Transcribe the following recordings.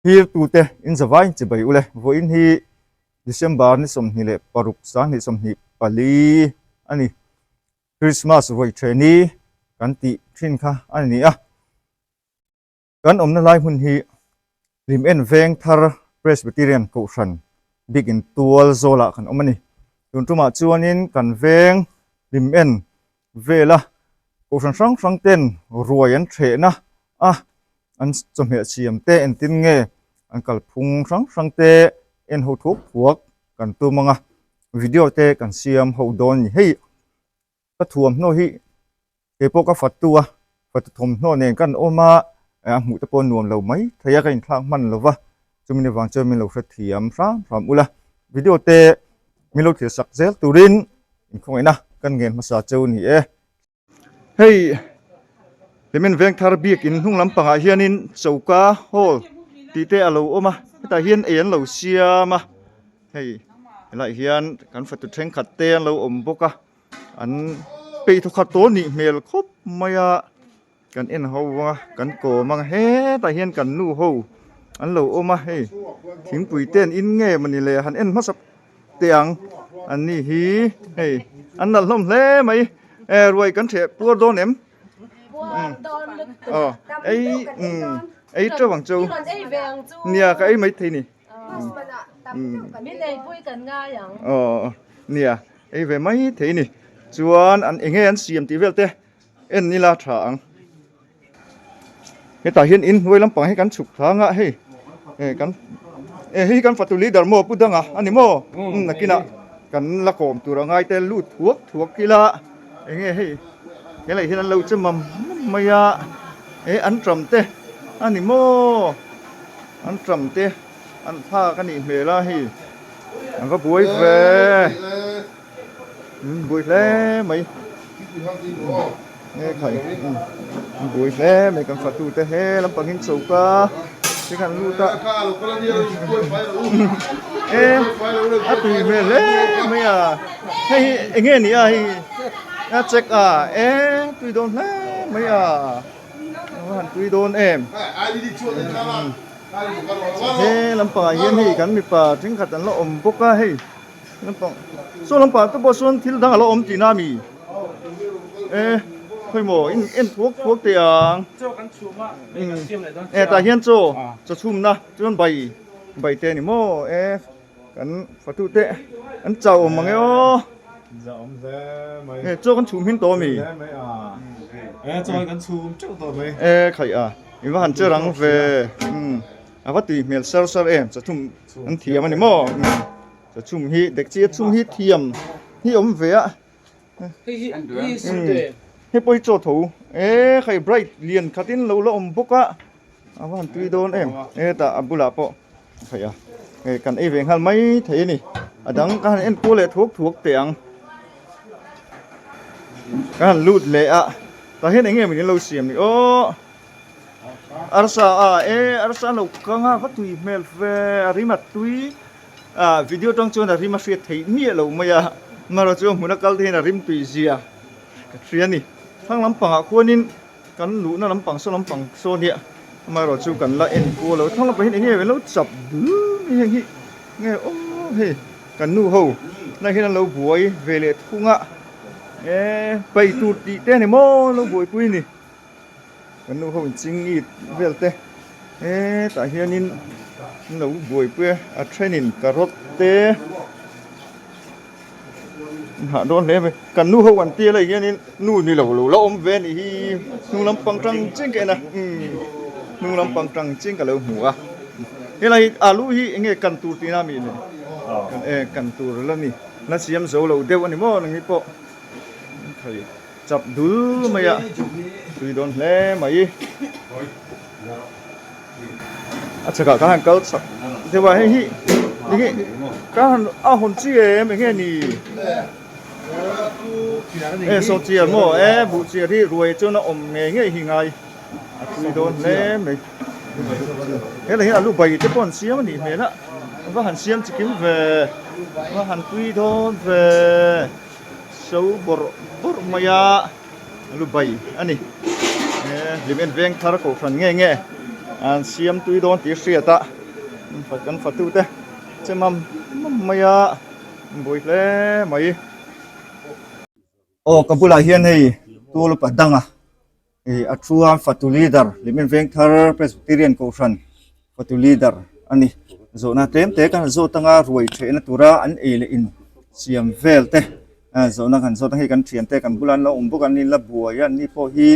Thirtute in zavai chibai ule. Vawiin hi December ni 26 2024 a ni. Christmas vawi theni kan tih thin kha a ni a. Kan awmna lai hmun hi Hlim-en veng thar Presbyterian Kohhran bik in tual zawlah kan awm a ni. Tun tumah chuanin kan veng Hlim-en vela Kohhran hrang hrang ten ruai an thehna a, an chawhmeh siam te entin nge an kalphung hrang hrang te en ho thuak thuak kan tum ang a, video te kan siam ho dawn a ni. Hei ka thuamhnaw hi kei pawh ka fatu a, fatu thawmhnaw nen kan awm a, a hmuh te pawh nuam lo mai thei a, ka inthlak hman lo va, chumi ni vang chuan min lo hrethiam hram hram ula, video te min lo thlir sak zel turin inkhawngaihna kan ngen hmasa cheu ni e. Hei Hlimen Vengthar biakin hnung lampangah hianin choka hall tih te a lo awm a, hetah hian ei an lo siam a, hei helaiah hian kan fatu thenkhat te an lo awm bawk a. An peih thawkhat tawh nih hmel khawp mai a, kan en ho a kan kawm ang hetah hian kan nu ho an lo awm a hei thingpui te an in nge mawni le han en hmasa teh ang an ni hi hei an nalh hlawm hle mai e ruai kan ṭheh puar dawn em aw ei ei ṭeuh ang chu nia ka ei maithei ni. Min eipui kan ngai ang. Aw nia ei ve mai thei ni. Chuan an enge an siam tih vel te en ila tha ang. Hetah hian in hnuai lampang hi kan chhuk thlang a hei e kan e hei hi kan fatu leader maw pu danga a ni maw nakinah kan la kawm tur a ngai te lut thuak thuak ila enge hei helai hian an lo che mam mai a e an tram te a ni maw. An tram te an thlak a nih hmel a hei an va buai ve an buai hle mai e khai an buai hle mai kan fatu te he lampang in choka te khan lut a e a tui hmel hle mai a hei hi eng nge ni a hei a check a e tui dawn hle mai a. A han tui dawn em? He lampangah hian hei kan mipa thenkhat an la awm bawk a hei lampang saw lampang te pawh sawn thil dang a la awm tihna a mi e khawimaw in en thuak thuak teh ang e tah hian chaw chaw chhumna chuan bai bai te a ni maw e. Kan fatu te an chau awm mang e aw. Za awm hle mai. E chaw kan chhum hin tawh ami? Hle mai a. E chaw kan chhum teuh tawh mai. E khaih a. I va han che rang ve. Um a va tui hmel sar sar em chaw chhum an thiam ani maw. Um chaw chhum hi dekchi a chhum hi thiam hi awm ve a. Hei hi hei hi Hei pawh hi chaw tho. E khaih bright lian khatin lo la awm bawk a. A va han tui dawn em hetah a bulah pawh a theih a hei kan ei ve nghal mai thei a ni a dang ka han en kual leh thuak thuak teh ang ka han lut leh a tah hian eng nge min lo siam ni aw arsa a e arsa an lo kang a va tui hmel ve a rim a tui ah video atang chuan a rim a hriat theih miah lo mai a amaherawhchu chu a hmun a kal te hian a rim tui zia ka hria a ni thlang lampangah khuanin. Kan luhna lampang saw lampang saw nia amaherawh chu kan la en kual lo thlang lampang hian eng nge an lo chap dul mai heng hi nge aw hei kan nu ho lai hian an lo buai ve leh thung a e pai tur tih te a ni maw an lo buaipui a ni kan nu ho in ching it vel te hetah hianin an lo buaipui a a thenin carrot te. Hah dawn hle mai. Kan nu ho an tia lai hianin nu ni lo lo la awm ve a nih hi. Hnung lampang tang chiang ka en a umm hnung lampang tang chiang ka lo hmu a. Helai hi alu hi eng nge kan tur tihna mi le? Kan e kan tur la ni. La siam zo lo deuh a ni maw nangni pawh. Thei chap dul mai a tui dawn hle mai. A chhakah kan han kal chak deuh a hei hi enge kan han a hawn chi em enge ni e saw chiar maw e buh chiar hi ruai chuan a awm ngei ngei hi ngai a tui dawn hle mai helai hian alu bai te pawh an siam a nih hmel a va han siam chikim ve va han tui dawn ve so bawrh bawrh mai a. Lu bai a ni. He hlim en veng thar kohhran nge nge An siam tui dawn tih hriat a kan fatu te che mam mam mai a buai hle mai. Aw ka bulah hian hei tul upa dang a ih a thu a fatu leader Hlimen Vengthar Presbyterian Kohhran fatu leader a ni. Zawhna tlem te kan zawt anga ruai thehna tura an ei leh in siam vel te zawhna kan zawt ang hei kan thian te kan bulah an lo awm bawk a an inla buai a an ni pawh hi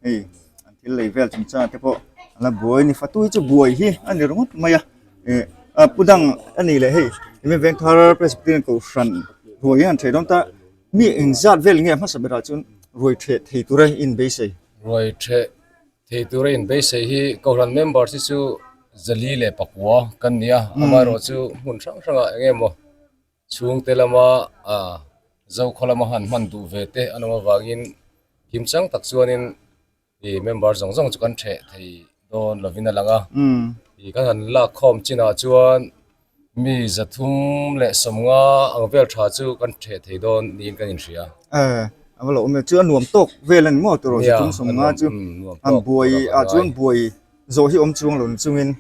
hei an thil lei vel chungchang te pawh a la buai a ni fatu hi chu buai hi a ni ringawt mai a ih a pu dang a ni leh hei Hlimen Vengthar Presbyterian Kohhran ruai hi an theh dawn ta. Mi engzat vel nge hmasa berah chuan ruai theh thei tura in beisei? Ruai theh thei tura in beisei hi Kohhran members hi chu Zali leh Pakua kan ni a, amaherawh chu hmun hrang hrangah eng emaw chhungte lama Zokhaw lama han hman duh ve te an awm avangin himchang tak chuanin Ih member zawng zawng chu kan theh thei dawn lovin a lang a ih kan han lak khawm chinah chuan mi zathum leh sawmnga ang vel tha chu kan theh thei dawn niin kan inhria. Eh a va lo awm e chu a nuam tawk vel a ni maw tawrh zathum sawmnga chu an buai ah chuan buai zawh hi awm chuang lo ni chungin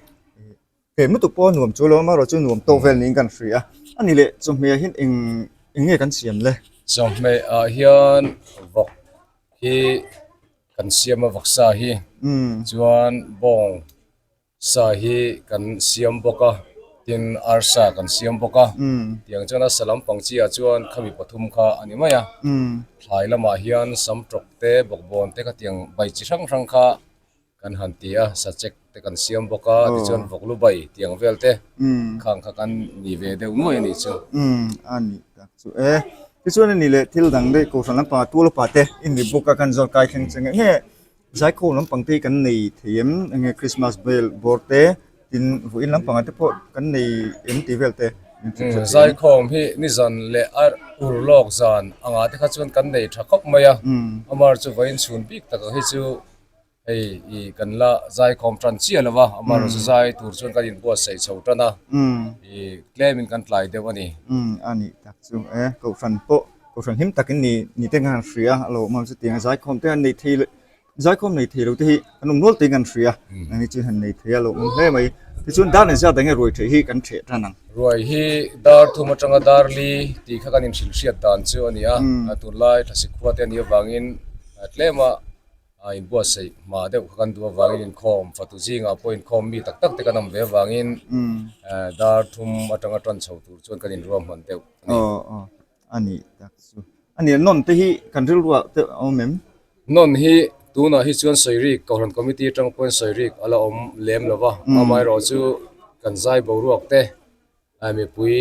He lutuk pawh a nuam chu lo amaherawh chu nuam tawk vel niin kan hria a, a ni leh chawhmeh ah hian eng eng nge kan siam le? Chawhmeh ah hian vawk hi kan siam a vawk sa hi chuan bawng sa hi kan siam bawk a tin arsa kan siam bawk a tiang chuan a sa lampang chi ah chuan khami pathum kha a ni mai a thlai lamah hian samtawk te bawkbawn te khatiang bai chi hrang hrang kha Kan han ti a, sachek te kan siam bawk a, tichuan vawklu bai tih ang vel te khang kha kan ni ve deuh nuai a nih chu. Umm a nih tak chu e. Tichuan a nih leh thil dang daih Kohhran lampangah tual upa te i ni bawk a, kan zawr kai thleng che nge nge Zaikhawm lampang te hi kan nei thei em? Enge Christmas bell bawr te tin vawiin lampangah te pawh kan nei em tih vel te min hrilh hriat thei em? Zaikhawm hi nizan leh a ur lawk zan angah te kha chuan kan nei tha khawp mai a, amar chu vawiin chhun bik takah hi chu Hei i kan la zaikhawm tan chiah lo va, amaherawh chu zai tur chuan kan inbuatsaih chho tan a, i tlemin kan tlai deuh a ni. Umm a nih tak chu e, Kohhran pawh Kohhran hlim takin ni ni te kan han hria a lo awm a, chutiang a zaikhawm te han nei thei leh zaikhawm nei thei lo te hi an awm nual tein kan hria, ani chu han nei thei a lo awm hle mai. Tichuan dar engzat enge ruai theih hi kan theh tan ang. Ruai hi dar thum atanga dar li tih kha kan inhrilh hriat dan chu a ni a, tunlai thlasik khua te a nih avangin tlema A inbuatsaih hma deuh kha kan duh avangin inkhawm fatu zingah pawh inkhawm mi tak tak te kan awm ve avangin dar thum atanga tan chho tur chuan kan inruahman deuh a ni. Aw aw a nih tak chu. A nih nawn te hi kan rilruah te a awm em? Nawn hi tunah hi chuan sawirik Kohhran Committee atang pawhin sawirik a la awm lem lo va, amaherawhchu kan zai boruak te Mipui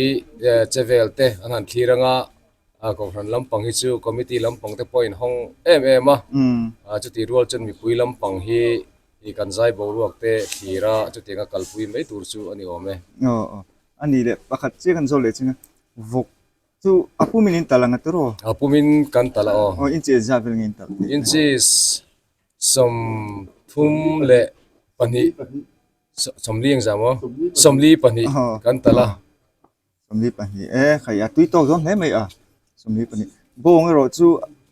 che vel te an han thlir anga Kohhran lampang hi chu committee lampang te pawh a inhawng em em a, chutih rual chuan mipui lampang hi ih kan zai boruak te thlir a chutianga kalpui mai tur chu a ni awm e. Aw aw a ni leh pakhat chiah kan zawt leh chin a, vawk chu a pumin in talh ang a tiraw? A pumin kan talh a aw. Aw inchi zat vel nge in talh theih? Inchi 32. 40 engzah maw? 42 kan talh a. 42 e, khai a tui tawk zawng hle mai a. 42 bawng erawh chu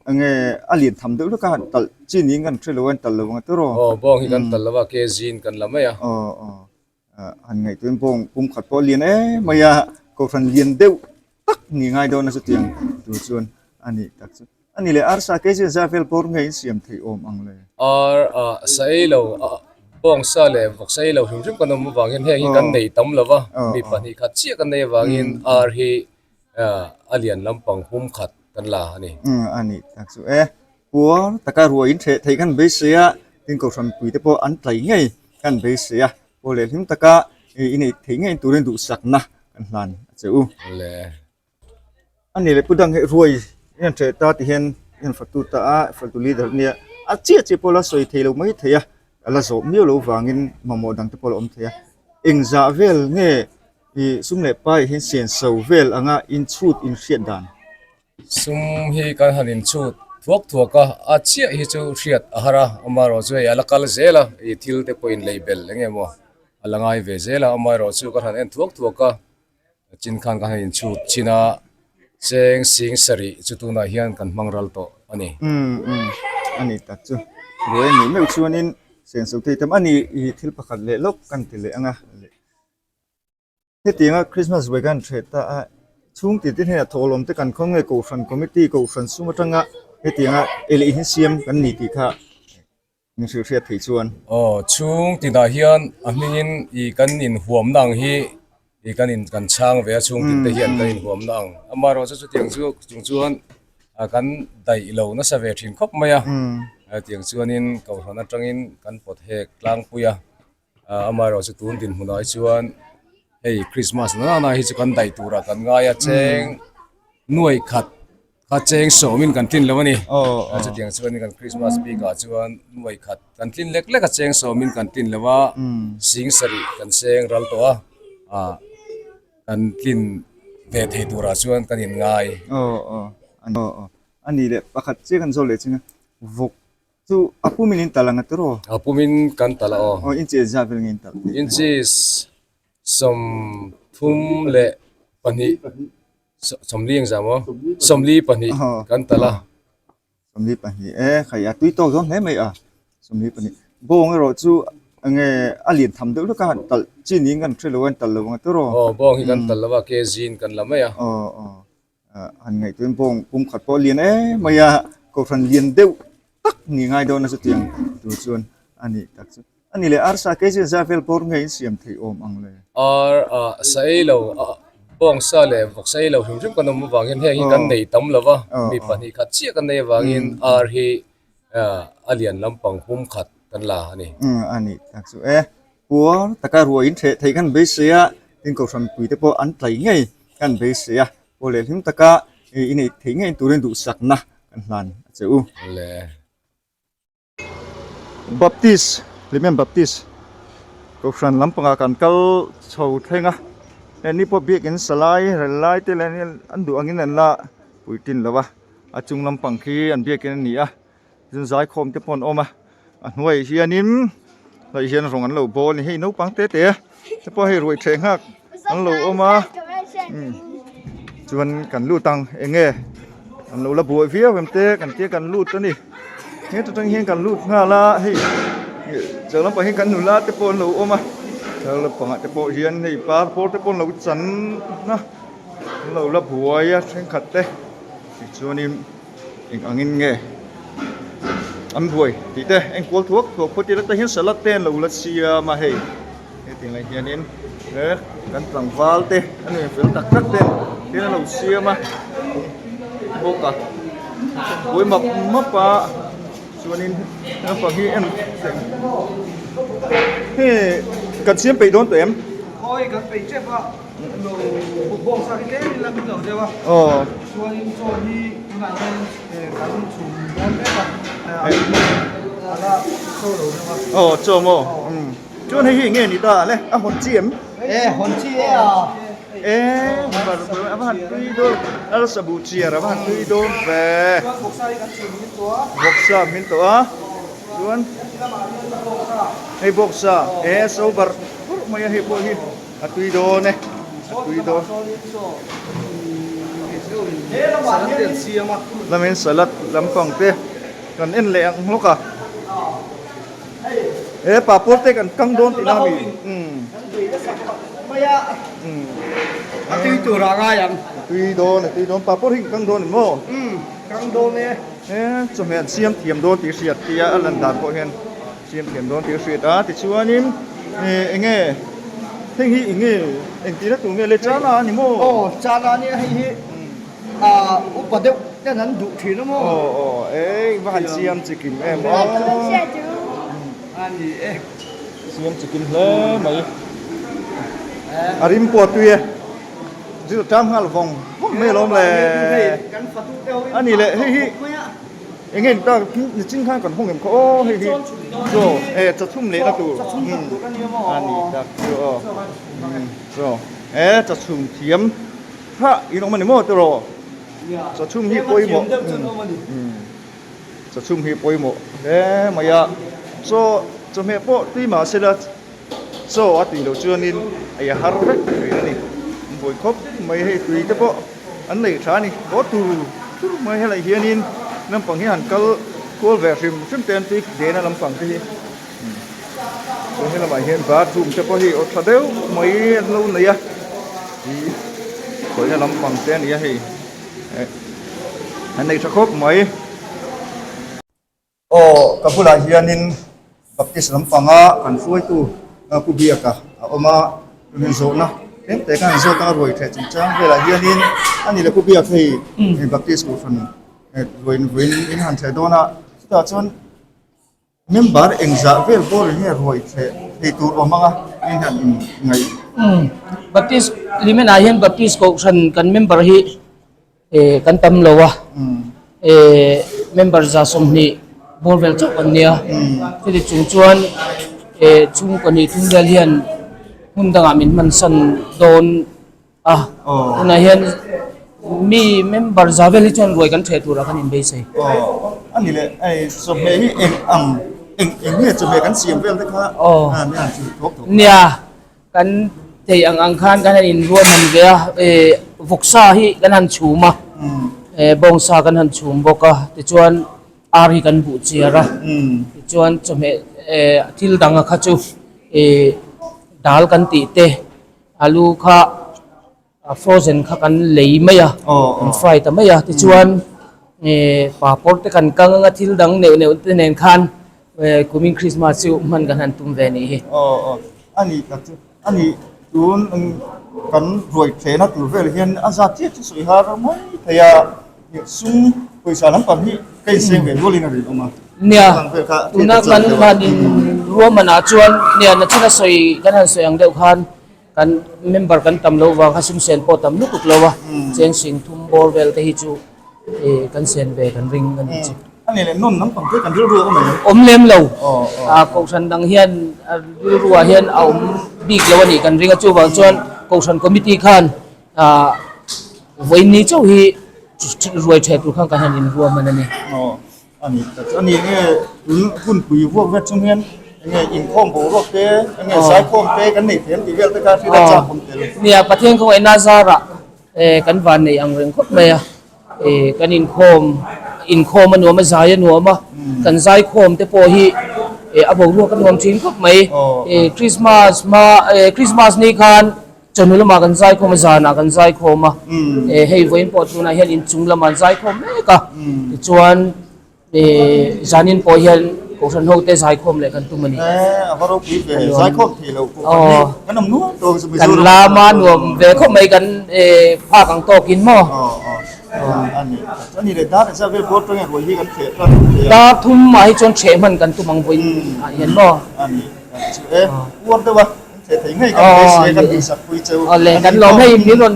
enge a lian tham deuh hlek a, talh chi niin kan hre lo a, talh lo ang a tiraw? Aw, bawng hi kan talh lo a, kg in kan la mai a. Aw, aw. Han ngaihtuahin bawng pum khat pawh a lian em mai a, kohhran lian deuh tak ni ngai dawn a chutiang tur chuan a nih tak chu. A ni leh arsa kei chu zah vel bawr nge in siam theih awm ang le? Ar a sa ei lo a bawng sa leh vawk sa ei lo hrim hrim kan awm avangin heng hi kan nei tam lo va, mi pahnih khat chiah kan nei avangin ar hi a lian lampang pum khat kan la a ni. A nih tak chu e, puar taka ruah in theh theih kan beisei a, tin kohhran pui te pawh an tlai ngei kan beisei a, pawh leh hlim taka i neih theih ngei turin duhsakna kan hlan a che u. Le. A ni leh pu dang hi ruai in an ṭeh ta ti hian i han fatu ta a, fatu leader nia a chiah chiah pawh la sawi thei lo mai thei a, a la zawh miau lo vangin mamawh dang te pawh a la awm thei a, engzah vel nge ih sum leh pai hian senso vel anga inchhut inhriat dan? Sum hi kan han inchhut thuak thuak a, a chiah hi chu hriat a har a, amaherawh chu hei a la kal zel a, ih thil te pawh inlei bel eng emaw a la ngai ve zel a, amaherawh chu kan han en thuak thuak a. Chin khan kan han inchhut chin a, cheng sing sarih chu tunah hian kan hmang ral tawh a ni. Umm umm a ni tak chu. Ruai a nih meuh chuanin. Senso te tam a ni i thil pakhat leh lawk kan ti leh ang a. Hetianga Christmas vawi kan hreh ta a, chhung tih te hnenah thawhlawm te kan khawn nge Kohhran Committee, Kohhran sum atanga hetianga ei leh in hi siam kan ni tih kha min hrilh hriat theih chuan. Aw, chhung tinah hian a hmingin i kan inhuamna ang hi i kan in kan chhang ve a, chhung tin te hian kan inhuamna ang. Amaherawhchu chutiang chu chung chuan kan daih lo nasa ve thin khawp mai a, hetiang chuanin Kohhran atangin kan pawt hek tlangpui a. Amaherawhchu tun dinhmunah hi chuan hei Christmas nana nana hi chu kan daih turah kan ngai a cheng nuai khat kha cheng sawmin kan tlin lo a ni chutiang chuan kan Christmas bikah chuan nuai khat kan tlin lek lek a cheng sawmin kan tlin lo a sing sarih kan seng ral tawh a ah kan tlin ve thei turah chuan kan inngai. A ni leh pakhat chiah kan zawt leh chin a vawk Chu a pumin in talh ang a tiraw? A pumin kan talh a aw. Aw inchi zat vel nge in talh theih? Inchi 32, 40 engzah maw? 42 kan talh a. 42 e, khai a tui tawk dawn hle mai a. 42 bawng erawh chu enge a lian tham deuh hlek a, talh chi niin kan hre lo a, in talh lo ang a tiraw? Aw bawng hi kan talh lo a, kg in kan la mai a. Aw aw. Han ngaihtuah in bawng pum khat pawh a lian em mai a, kohhran lian deuh tak ni ngai dawn a chutiang tur chuan a nih tak chu. A ni leh arsa kei chu zai vel bawr nge in siam theih awm ang le? Ar ah sa ei lo bawng sa leh vawk sa ei lo hrim hrim kan awm avang hian heng hi kan nei tam lo va, mi pahnih khat chiah kan nei avangin ar hi a lian lampang pum khat kan la a ni. A nih tak chu e. Puar taka ruah in hreh theih kan beisei a, tin kohhran pui te pawh an tlai ngei kan beisei a, aw leh hlim taka i neih theih ngei turin duhsakna kan hlan a che u. Le. Baptist, Hlimen Baptist kohhran lampangah kan kal chho thleng a, heng ni pawh biakin salai rel lai te leh an duh angin an la puitlin lo a, a chung lampang khi an biakin a ni a. Tin zaikhawm te pawh an awm a a hnuaiah hianin hei hian rawng an lo bawl a ni hei naupang te te te pawh hei ruai ṭheh nghak an lo awm a umm chuan kan lut ang eng nge an lo la buai viau em te kan tia kan lut a ni heta tang hian kan lut nghal a hei chak lampang hian kan nula te pawh an lo awm a thar lampangah te pawh hian hei par pawr te pawh an lo chan a an lo la buai a thenkhat te tichuanin. Eng angin nge an buai tih te enkual thuak thuak phawt ila tah hian salad te an lo la siam a hei hetiang lai hianin he kan tlangval te an in fel tak tak ten thil an lo siam a bawk a buai map map a chuanin naupang hi en hei kan siam peih dawn tawh em? Khawi kan peih tep a. Aw chaw maw chuan hei hi enge ni ta le a hawn chi em e hawn chi e a e a va han tui dawn arsa buh chiar a va han tui dawn ve vawksa min tawh a chuan hei vawksa e so barh purh mai a hei pawh hi. A tui dawn e, a tui dawn. Lamin salad lampang te kan en leh ang hlawk a. He papawr te kan kang dawn tihna a mi. A tui tur a ngai ang. A tui dawn, a tui dawn. Papawr hi kan kang dawn em maw? Kang dawn e. He chawhmeh an siam thiam dawn tih hriat tia a lan dan pawh hian. Siam thiam dawn tih a hriat a, tichuanin eng nge heng hi eng nge engtihna tur nge le chana a ni maw? Aw chana a nia hei hi ah upa deuh ten an duh thin a maw? Aw aw ei va han siam chi kim em aw a ni e siam chi kim hle mai a rim pawh a tui e zir tang nghal vawng vawng mai alawm le a ni leh hei hi. Eng nge ta nichin khan kan hawng em kha aw hei hi chaw e chachhum lehna tur a ni tak chu aw chaw e chachhum thiam thlah in awm a ni maw tiraw chachhum hi pawimawh chachhum hi pawimawh hle mai a chaw chawhmeh pawh tui mahse la chaw a tih loh chuanin ei a har vek thin a ni an buai khawp mai hei tui te pawh an nei tha a ni haw tur tur mai helai hianin lampang hi han kal kual ve hrim hrim te an tui dehna lampang te hi. Chuan he lamah hian bathroom te pawh hi aw tha deuh mai an lo nei a ih khawihna lampang te a ni a hei eh an nei tha khawp mai. Aw ka bulah hianin Baptist lampanga kan hruaitu Pu Biaka a awm a, chuan zawhna tlem te khan zawt a ruai theh chungchang velah hianin a ni le Pu Biak hei Baptist kohhran ruai vawiin in han theh dawn a, chutah chuan member engzah vel bawr in nge ruai theh thei tur awm anga in han in ngaih. Baptist Hlimenah hian Baptist kohhran kan member hi Kan tam lo a, member 20 bawr vel chauh kan nia. Chuti chung chuan chhungkaw ni thum vel hian hmun dangah min hmansan dawn a. Tunah hian mi member za vel hi chuan ruai kan ṭheh turah kan inbeisei. A ni le, chawhmeh hi eng ang, eng eng nge chawhmeh kan siam vel te kha min han chhun thawk thawk. Nia. Kan thei ang ang khan kan han inruahman ve a, eh vawksa hi kan han chhum a, eh bawngsa kan han chhum bawk a, tichuan ar hi kan buh chiar a, tichuan chawhmeh eh thil dang a kha chu eh dal kan tih te alu kha A frozen kha kan lei mai a, kan fry ta mai a, tichuan papawr te kan kang anga thil dang neuh neuh te nen khan kumin Christmas chu hman kan han tum ve nih hi. Aw aw, a ni tak chu, a ni tun kan ruai thlehna tur vel hian a zat chiah chu sawi har mai thei a, sum pawisa lampang hi ka inseng ve rualin a rinawm a. Nia, tuna kan han inruahmanah chuan nia nachina sawi kan han sawi ang deuh khan Kan member kan tam loh vang kha sum sen pawh tam lutuk lo a, cheng sing thum bawr vel te hi chu kan sen ve kan ring a ni chu. A ni leh nawn lampang te kan rilru a awm em? Awm lem lo. Kohhran dang hian rilru ah hian a awm bik lo a nih kan ring a, chuvang chuan Kohhran committee khan vawiin ni chauh hi ruai ṭheh tur khan kan han inruahman a ni. A ni tak chu a ni nge tun hunpui vuak vet chung hian enge inkhawm boruak te enge zaikhawm te kan nei thiam tih vel te kha hriat a chak awm tel. Nia Pathian khawngaihna zarah kan van nei ang reng khawp mai a, kan inkhawm inkhawm a nuam a zai a nuam a, kan zaikhawm te pawh hi a boruak a nuam thin khawp mai. Christmas hma Christmas ni khan Chawhnu lamah kan zaikhawm a, zanah kan zaikhawm a, hei vawiin pawh tunah hian inchung lamah an zaikhawm mek a, tichuan zanin pawh hian Kohhran hote zaikhawm leh kan tum a ni. Kan lama nuam ve khawp mai kan phak ang tawkin maw. Dar thum ah hi chuan ṭheh hman kan tum ang vawiin ah hian maw. Awle kan lawm hei min rawn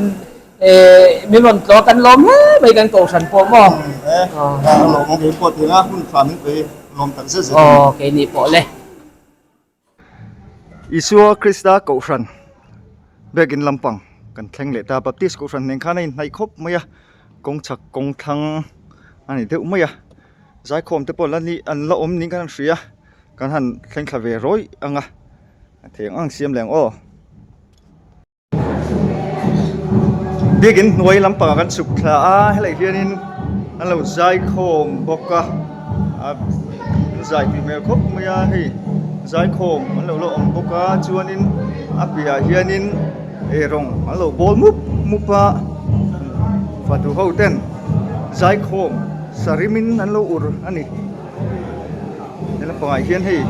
min rawn tlawh kan lawm hle mai kan kohhran pawh maw. Aw keini pawh le. Isua Krista kohhran biakin lampang kan thleng leh ta Baptist kohhran nen khan a inhnaih khawp mai a kawng chhak kawng thlang a ni deuh mai a zaikhawm te pawh la ni an la awm niin khan an hria. Kan han thleng thla ve rawih ang a, a thei ang ang siam leh ang aw. Biakin hnuai lampangah kan chhuk thla a, helai hianin an lo zai khawm bawk a, an zai tih hmel khawp mai a hei zai khawm an lo la awm bawk a chuanin a piahah hianin eirawng an lo bawl mup mup a, fatu ho ten zai khawm sarimin an lo ur a ni. He lampangah hian hei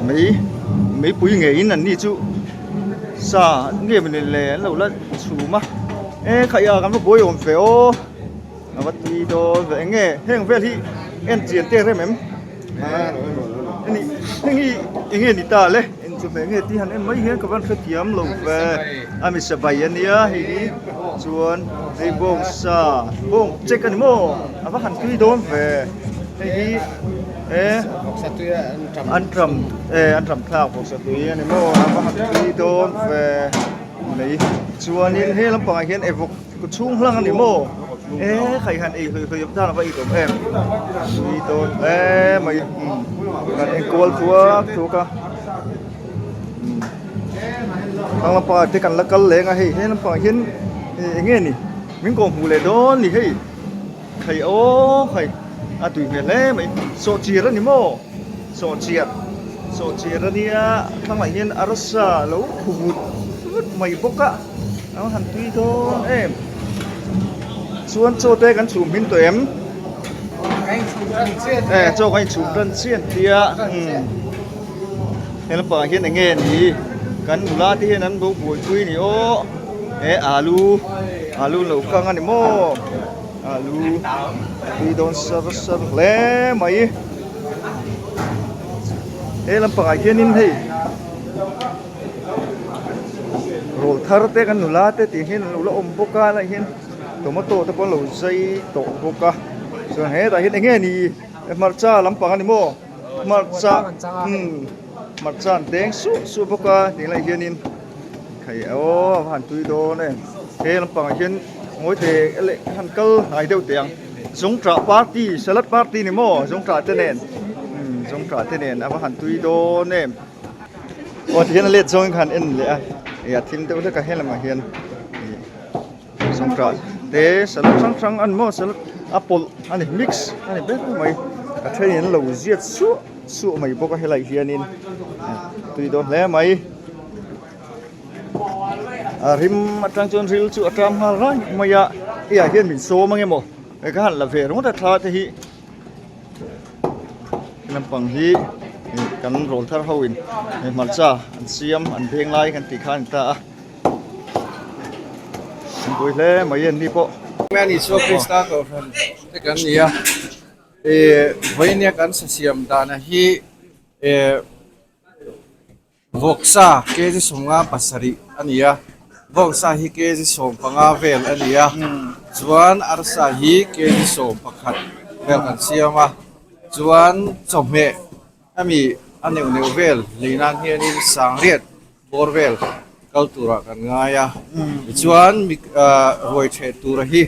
mei meipui ngeiin an ni chu sa nge mawni le an lo la chhum a e khaih a kan va buai awm ve aw a va tui dawn ve eng nge heng vel hi en chian tek rem em heng hi heng hi eng nge ni ta le eng chu hmeh nge tih han en mai hian ka van hrethiam lo ve a mi sabai a nia hei hi chuan hei bawngsa bawng check a ni maw a va han tui dawn ve. Hei hi e an tram e an tram thlak vawksa tui a ni maw a va han tui dawn ve mai chuanin he lampangah hian e vawk kaw chhung hlang a ni maw e khai han ei hlui hlui tan a va it awm em tui dawn hle mai umm kan enkual thuak thuak a thlang lampangah te kan la kal leng a hei he lampangah hian eng nge ni min kawhhmuh leh dawn ni hei. Thei aw hei a tui hmel hle mai sawhchir a ni maw sawhchiar Sawhchiar a nia thlangah hian arsa a lo khu vut vut mai bawk a a han tui dawn em chuan chaw te kan chhum hmin tawh em e chaw kan inchhum tan chian tia umm he lampangah hian eng nge ni kan nula te hian an lo buaipui a ni aw he alu alu lo kang a ni maw alu tui dawn sar sar hle mai. He lampangah hianin hei rawl thar te kan nula te tih hian an lo la awm bawk a helaiah hian tomato te pawh an lo zai tawh bawk a chuan hetah hian eng nge ni hmarcha lampang a ni maw hmarcha umm hmarcha an deng suh suh bawk a tih laiah hianin Hei aw a va han tui dawn em he lampangah hian ngawi teh leh han kal hnai deuh teh ang zawngṭah party salad party ni maw zawngṭah te nen umm zawngṭah te nen a va han tui dawn em aw tihian a let zawngin kha an en leh a ih a thim deuh hlek a he lamah hian ih zawngṭah te salad hrang hrang a ni maw salad a pawlh a ni mix a ni ber mai a thenin an lo ziat suah suah mai bawk a helaiah hianin tui dawn hle mai. A rim atang chuan ril chu a ṭam nghal rai mai a hei ah hian min sawm ange maw hei ka han la ve ringawt a thla te hi lampang hi kan rawl thar ho in hmarcha an siam an veng lai kan tih kha a ni ta a an buai hle mai an ni pawh. Isua Krista kohhran te kan ni a, eh vawinia kan sa siam dana hi eh. Vawksa kg 57 a ni a, vawksa hi kg 15 vel a ni a, chuan arsa hi kg 11 vel kan siam a, chuan chawhmeh ami a neuh neuh vel lei nan hianin sangriat bawr vel kal turah kan ngai a, tichuan ruai theh tura hi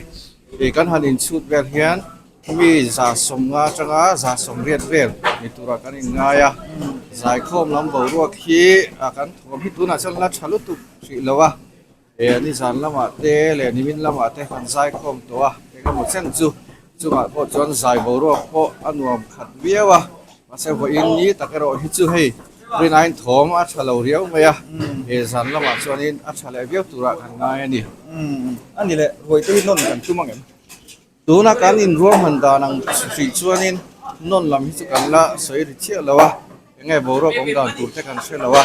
kan han inchhut vel hian Mi 150 atanga 180 vel ni turah kan inngai a, zaikhawm lam boruak hi kan thawm hi tunah chuan la tha lutuk hrih lo a, nizan lamah te leh nimin lamah te kan zaikhawm tawh a, engemaw chen chu chungah pawh chuan zai boruak pawh a nuam khat viau a, mahse vawiin ni tak erawh hi chu hei rinaiin thawm a tha lo riau mai a, zan lamah chuanin a tha leh viau turah kan ngai a ni. A ni leh, ruaite hi nawn kan tum angem? Tuna kan inruahman dan ang hrih chuanin nawn lam hi chu kan la sawi ri chiah lo a, enge boruak awm dan tur te kan hre lo a,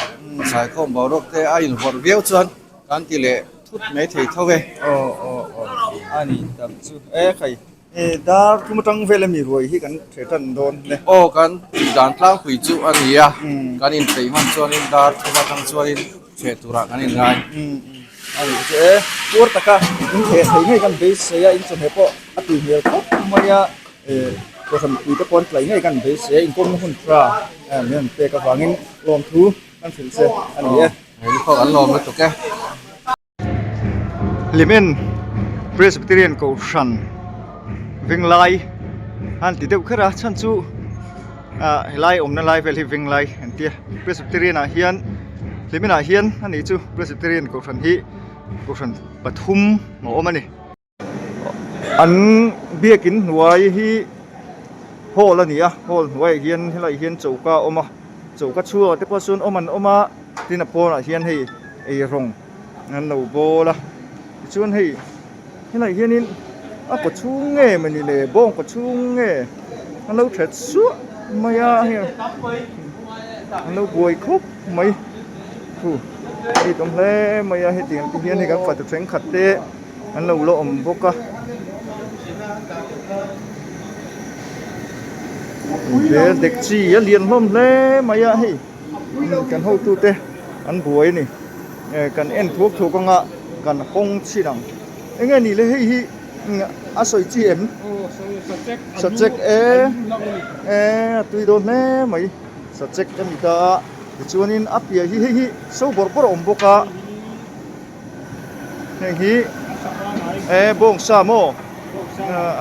Saikhawm boruak te a invawrh viau chuan kan ti leh thut mai thei tho e. Aw aw aw a ni tak chu e khai e dar thum atang vel ami ruai hi kan hre tan dawn le. Aw kan tih dan tlangpui chu a ni a, kan inpeih hman chuanin dar thum atang chuanin Hreh turah kan inngai. A nih chu e, puar taka in theh thei ngei kan beisei a, in chawhmeh pawh a tui hmel khawp mai a, kohhran mipui te pawh an tlai ngei kan beisei a, inkawmna hun tha min rawn pek avangin lawmthu kan hrilh che a ni e. Hei pawh kan lawm lutuk e. Hlimen Presbyterian Kohhran Venglai a han ti deuh kher a, chhan chu ah helai awmna lai vel hi Venglai an tia Presbyterian ah hian Hlimen ah hian a nih chu Presbyterian Kohhran hi Kohhran pathum a awm a ni. An biakin hnuai hi hall a ni a hall hnuaiah hian helaiah hian choka a awm a choka chhungah te pawh chuan awm an awm a tin a pawnah hian hei eirawng an lo bawl a tichuan hei helaiah hianin a kaw chhung nge maw ni le bawng kaw chhung nge an lo that suah mai a hei an lo buai khawp mai thu hei tam hle mai a hetiang te hian hei kan fatu thenkhat te. An lo la awm bawk a. Bel dek chi a lian hlawm hle mai a hei kan hotute an buai a ni kan en thuak thuak anga kan hawng chhin ang enge ni le hei hi a sawi chi em sachek e e a tui dawn hle mai sachek a ni ta a tichuanin a piah hi hei hi so bawrh bawrh a awm bawk a. Heng hi e bawngsa maw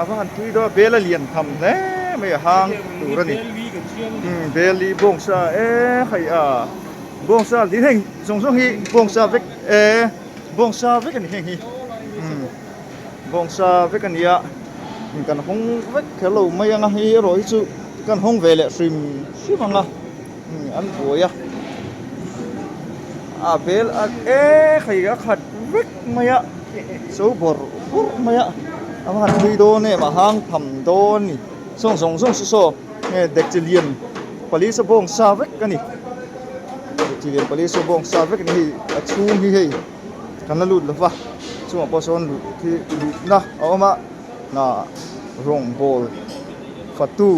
a va han tui dawn a bel a lian tham hle mai a hang tur a ni bel hi bawngsa e hei a bawngsa hlir heng zawng zawng hi bawngsa vek e bawngsa vek a ni heng hi bawngsa vek a ni a kan hawng vek kher lo mai ang a hei erawh hi chu kan hawng ve leh hrim hrim ang a. An buai a, a bel a e hei a khat vek mai a, so bawrh bawrh mai a, a va han thui dawn em a hang tham dawn a ni, sawng zawng zawng saw saw nge dekchi lian pali saw bawng sa vek a ni, dekchi lian pali saw bawng sa vek a ni hei a chhung hi hei kan la lut lo va chungah pawh sawn luh khi luhna a awm a hna rawngbawl fatu.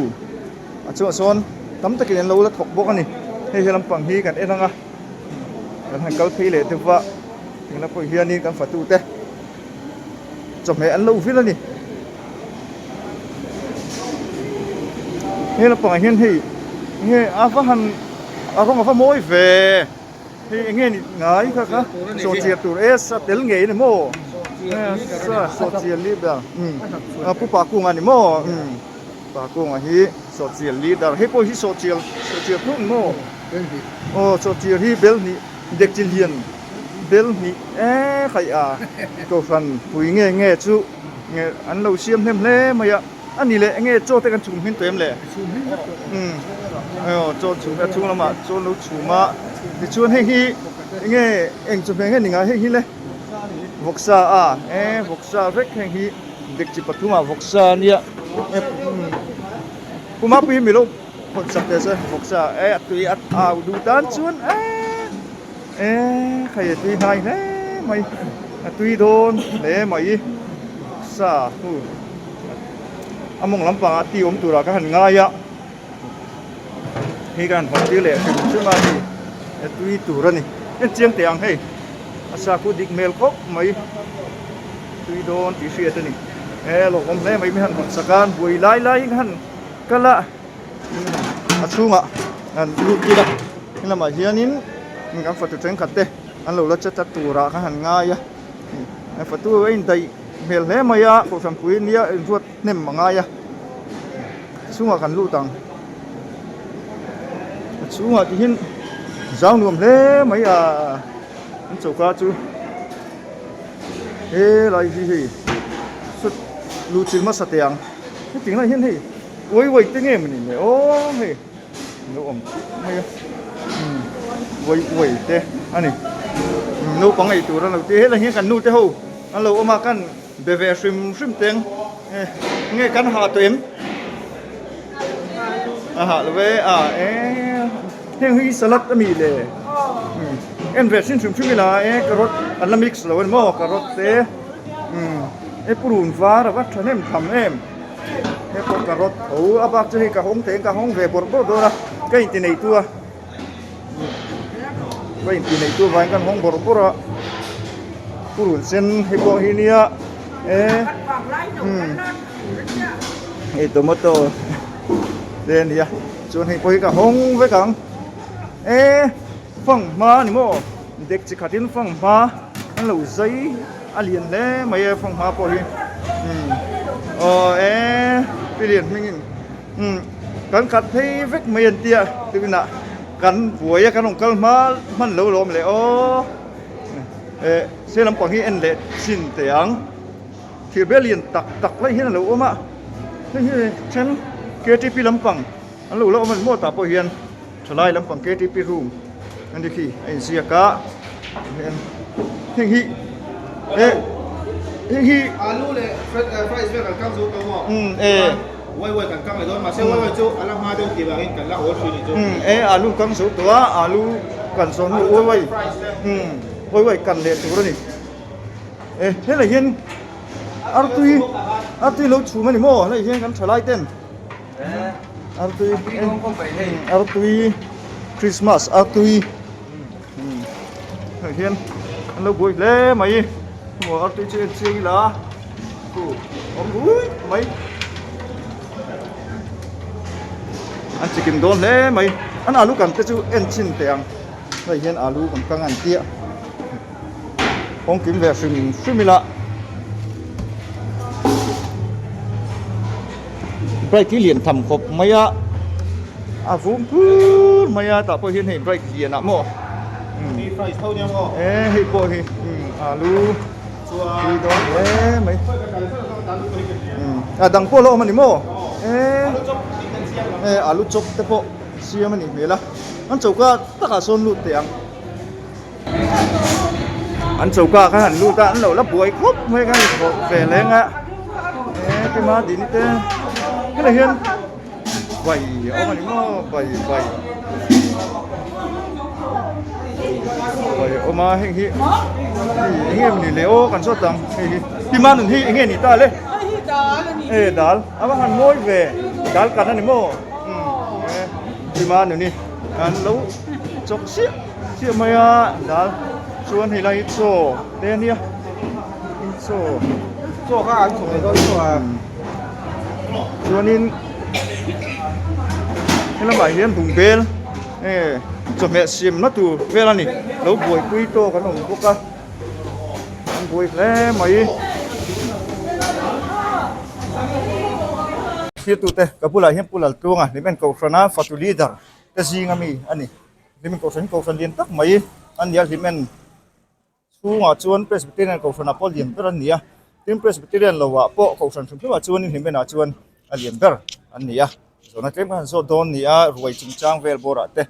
A chungah sawn tam takin an lo la thawk bawk a ni. Hei he lampang hi kan en ang a, kan han kal phei leh deuh va, engla pawh hianin kan fatute chawhmeh an lo vil a ni. He lampangah hian hei nge a va han a rawng a va mawi ve, hei eng nge ni ngai kha kha sawhchiar tur e sa tel ngei a ni maw? Sawhchiar leader pu Pakunga a ni maw? Pakunga hi Sawhchiar leader, hei pawh hi Sawhchiar, Sawhchiar thluk ni maw? Aw Sawhchiar hi bel hnih, dekchi lian bel hnih e khaih a, Kohhran pui nge nge chu nge an lo siam hnem hle mai a, a ni leh enge chaw te kan chhum hmin tawh em le? Umm aw chaw chhum a chhung lamah chaw an lo chhum a, tichuan hei hi enge eng chawhmeh nge ni ngai hei hi le? Vawksa a, e vawksa vek heng hi. Dekchi pathumah vawksa a nia Pu Mapui hi milo hawn sak teh se vawksa e a tui a au duh tan chuan e e hei a tui hnai hle mai a tui dawn hle mai vawksa hu a mawng lampangah ti awm turah ka han ngai a hei ka han hawn tir leh hrim hrim a hei a tui tur a ni en chiang teh ang hei a sa khu dik hmel khawp mai. Tui dawn tih hriat a ni. He lawmawm hle mai mi han hawn sak a, an buai lai laiin khan kal a, a chhungah an lut tir a, he lamah hianin kan fatu thenkhat te an lo la che ta turah khan han ngai a, an fatu a indaih hmel hle mai a, kohhran pui nia inruat hnem a ngai a, chhungah kan lut ang, a chhungah ti hian zau nuam hle mai a, an choka chu. He lai hi hei sut luh chil hmasa teh ang heti lai hian hei uai uai te nge mawni le aw hei an lo awm chiah mai a umm uai uai te a ni naupang ei tur an lo ti helai hian kan nu te ho an lo awm a kan be ve hrim hrim teng nge kan ha tawh em a ha lo ve a e heng hi salad a mi le en ve hrim hrim hrim ila e carrot an la mix lo a ni maw carrot te umm e purun var a va thahnem tham em he pawh carrot tho a bak chu hei ka hawng thei ang ka hawng ve bawrh bawrh dawn a ka inti nei tu a ka inti nei tu avangin kan hawng bawrh bawrh a purun sen hei pawh hi nia e umm hei tomato te a nia chuan hei pawh hi ka hawng vek ang e. Fanghma a ni maw? Dek chi khatin fanghma an lo zai a lian hle mai e fanghma pawh hi umm aw e pi lian hmingin umm kan khat phei vek mai an tia tukinah kan buai a kan rawn kal hma hman lo lawm le aw eh se lampang hi en leh chin teh ang thir bel lian tak tak lai hian a lo awm a hei hi then ktp lampang an lo la awm a ni maw tah pawh hian. Thalai lampang ktp room a ni khi a inziak a heng hi eh heng hi alu leh fries vel kan kang zo tawh maw umm e wai wai kan kang leh dawn mahse wai wai chu a la hma deuh tih vangin kan la awl thin ni chu umm e alu kang zo tawh a alu kan zawh hnu wai wai umm wai wai kan leh tur a ni e helai hian artui artui lo chhum a ni maw helai hian kan thalai ten. Artui artui Christmas artui hei hian an lo buai hle mai maw artui chu en chiang ila khu awm ruih mai an chikim dawn hle mai an alu kan te chu en chhin teh ang hei hian alu kan kang an tia. Kawngkim ve hrim hrim ila brake hi lian tham khawp mai a a vum phur mai a tah pawh hian hei brake lian ah maw e hei pawh hi alu tui dawn hle mai a dang pawh a la awm a ni maw e alu chop te pawh siam a nih hmel a. An choka takah sawn lut teh ang. An choka khan an lut a, an lo la buai khawp mai khan thawh ve leng a. E tima dini te helai hian bai a awm a ni maw bai bai bai a awm a heng hi eng nge ni le aw kan zawt ang hei hi tima nun hi eng nge ni ta le e dal a va han mawi ve dal kan a ni maw e tima nun hi an lo chawk chiah chiah mai a dal chuan hei lai hi chaw te a nia chaw chaw kha an chawk leh dawn chaw a chuanin helamah hian bungbel e chawhmeh siamna tur vel a ni lo buaipui tawk an awm bawk a an buai hle mai. Thirtute ka bulah hian Pu Laltluanga Hlimen Kohhrana fatu leader te zinga mi a ni. Hlimen Kohhran hi Kohhran lian tak mai a ni a, Hlimen chhungah chuan Presbyterian Kohhranah pawh lian ber an ni a, tin Presbyterian lohah pawh Kohhran hrim hrimah chuanin Hlimenah chuan a lian ber an ni a. Zawhna tlem kha han zawt dawn ni a, ruai chungchang vel bawrah te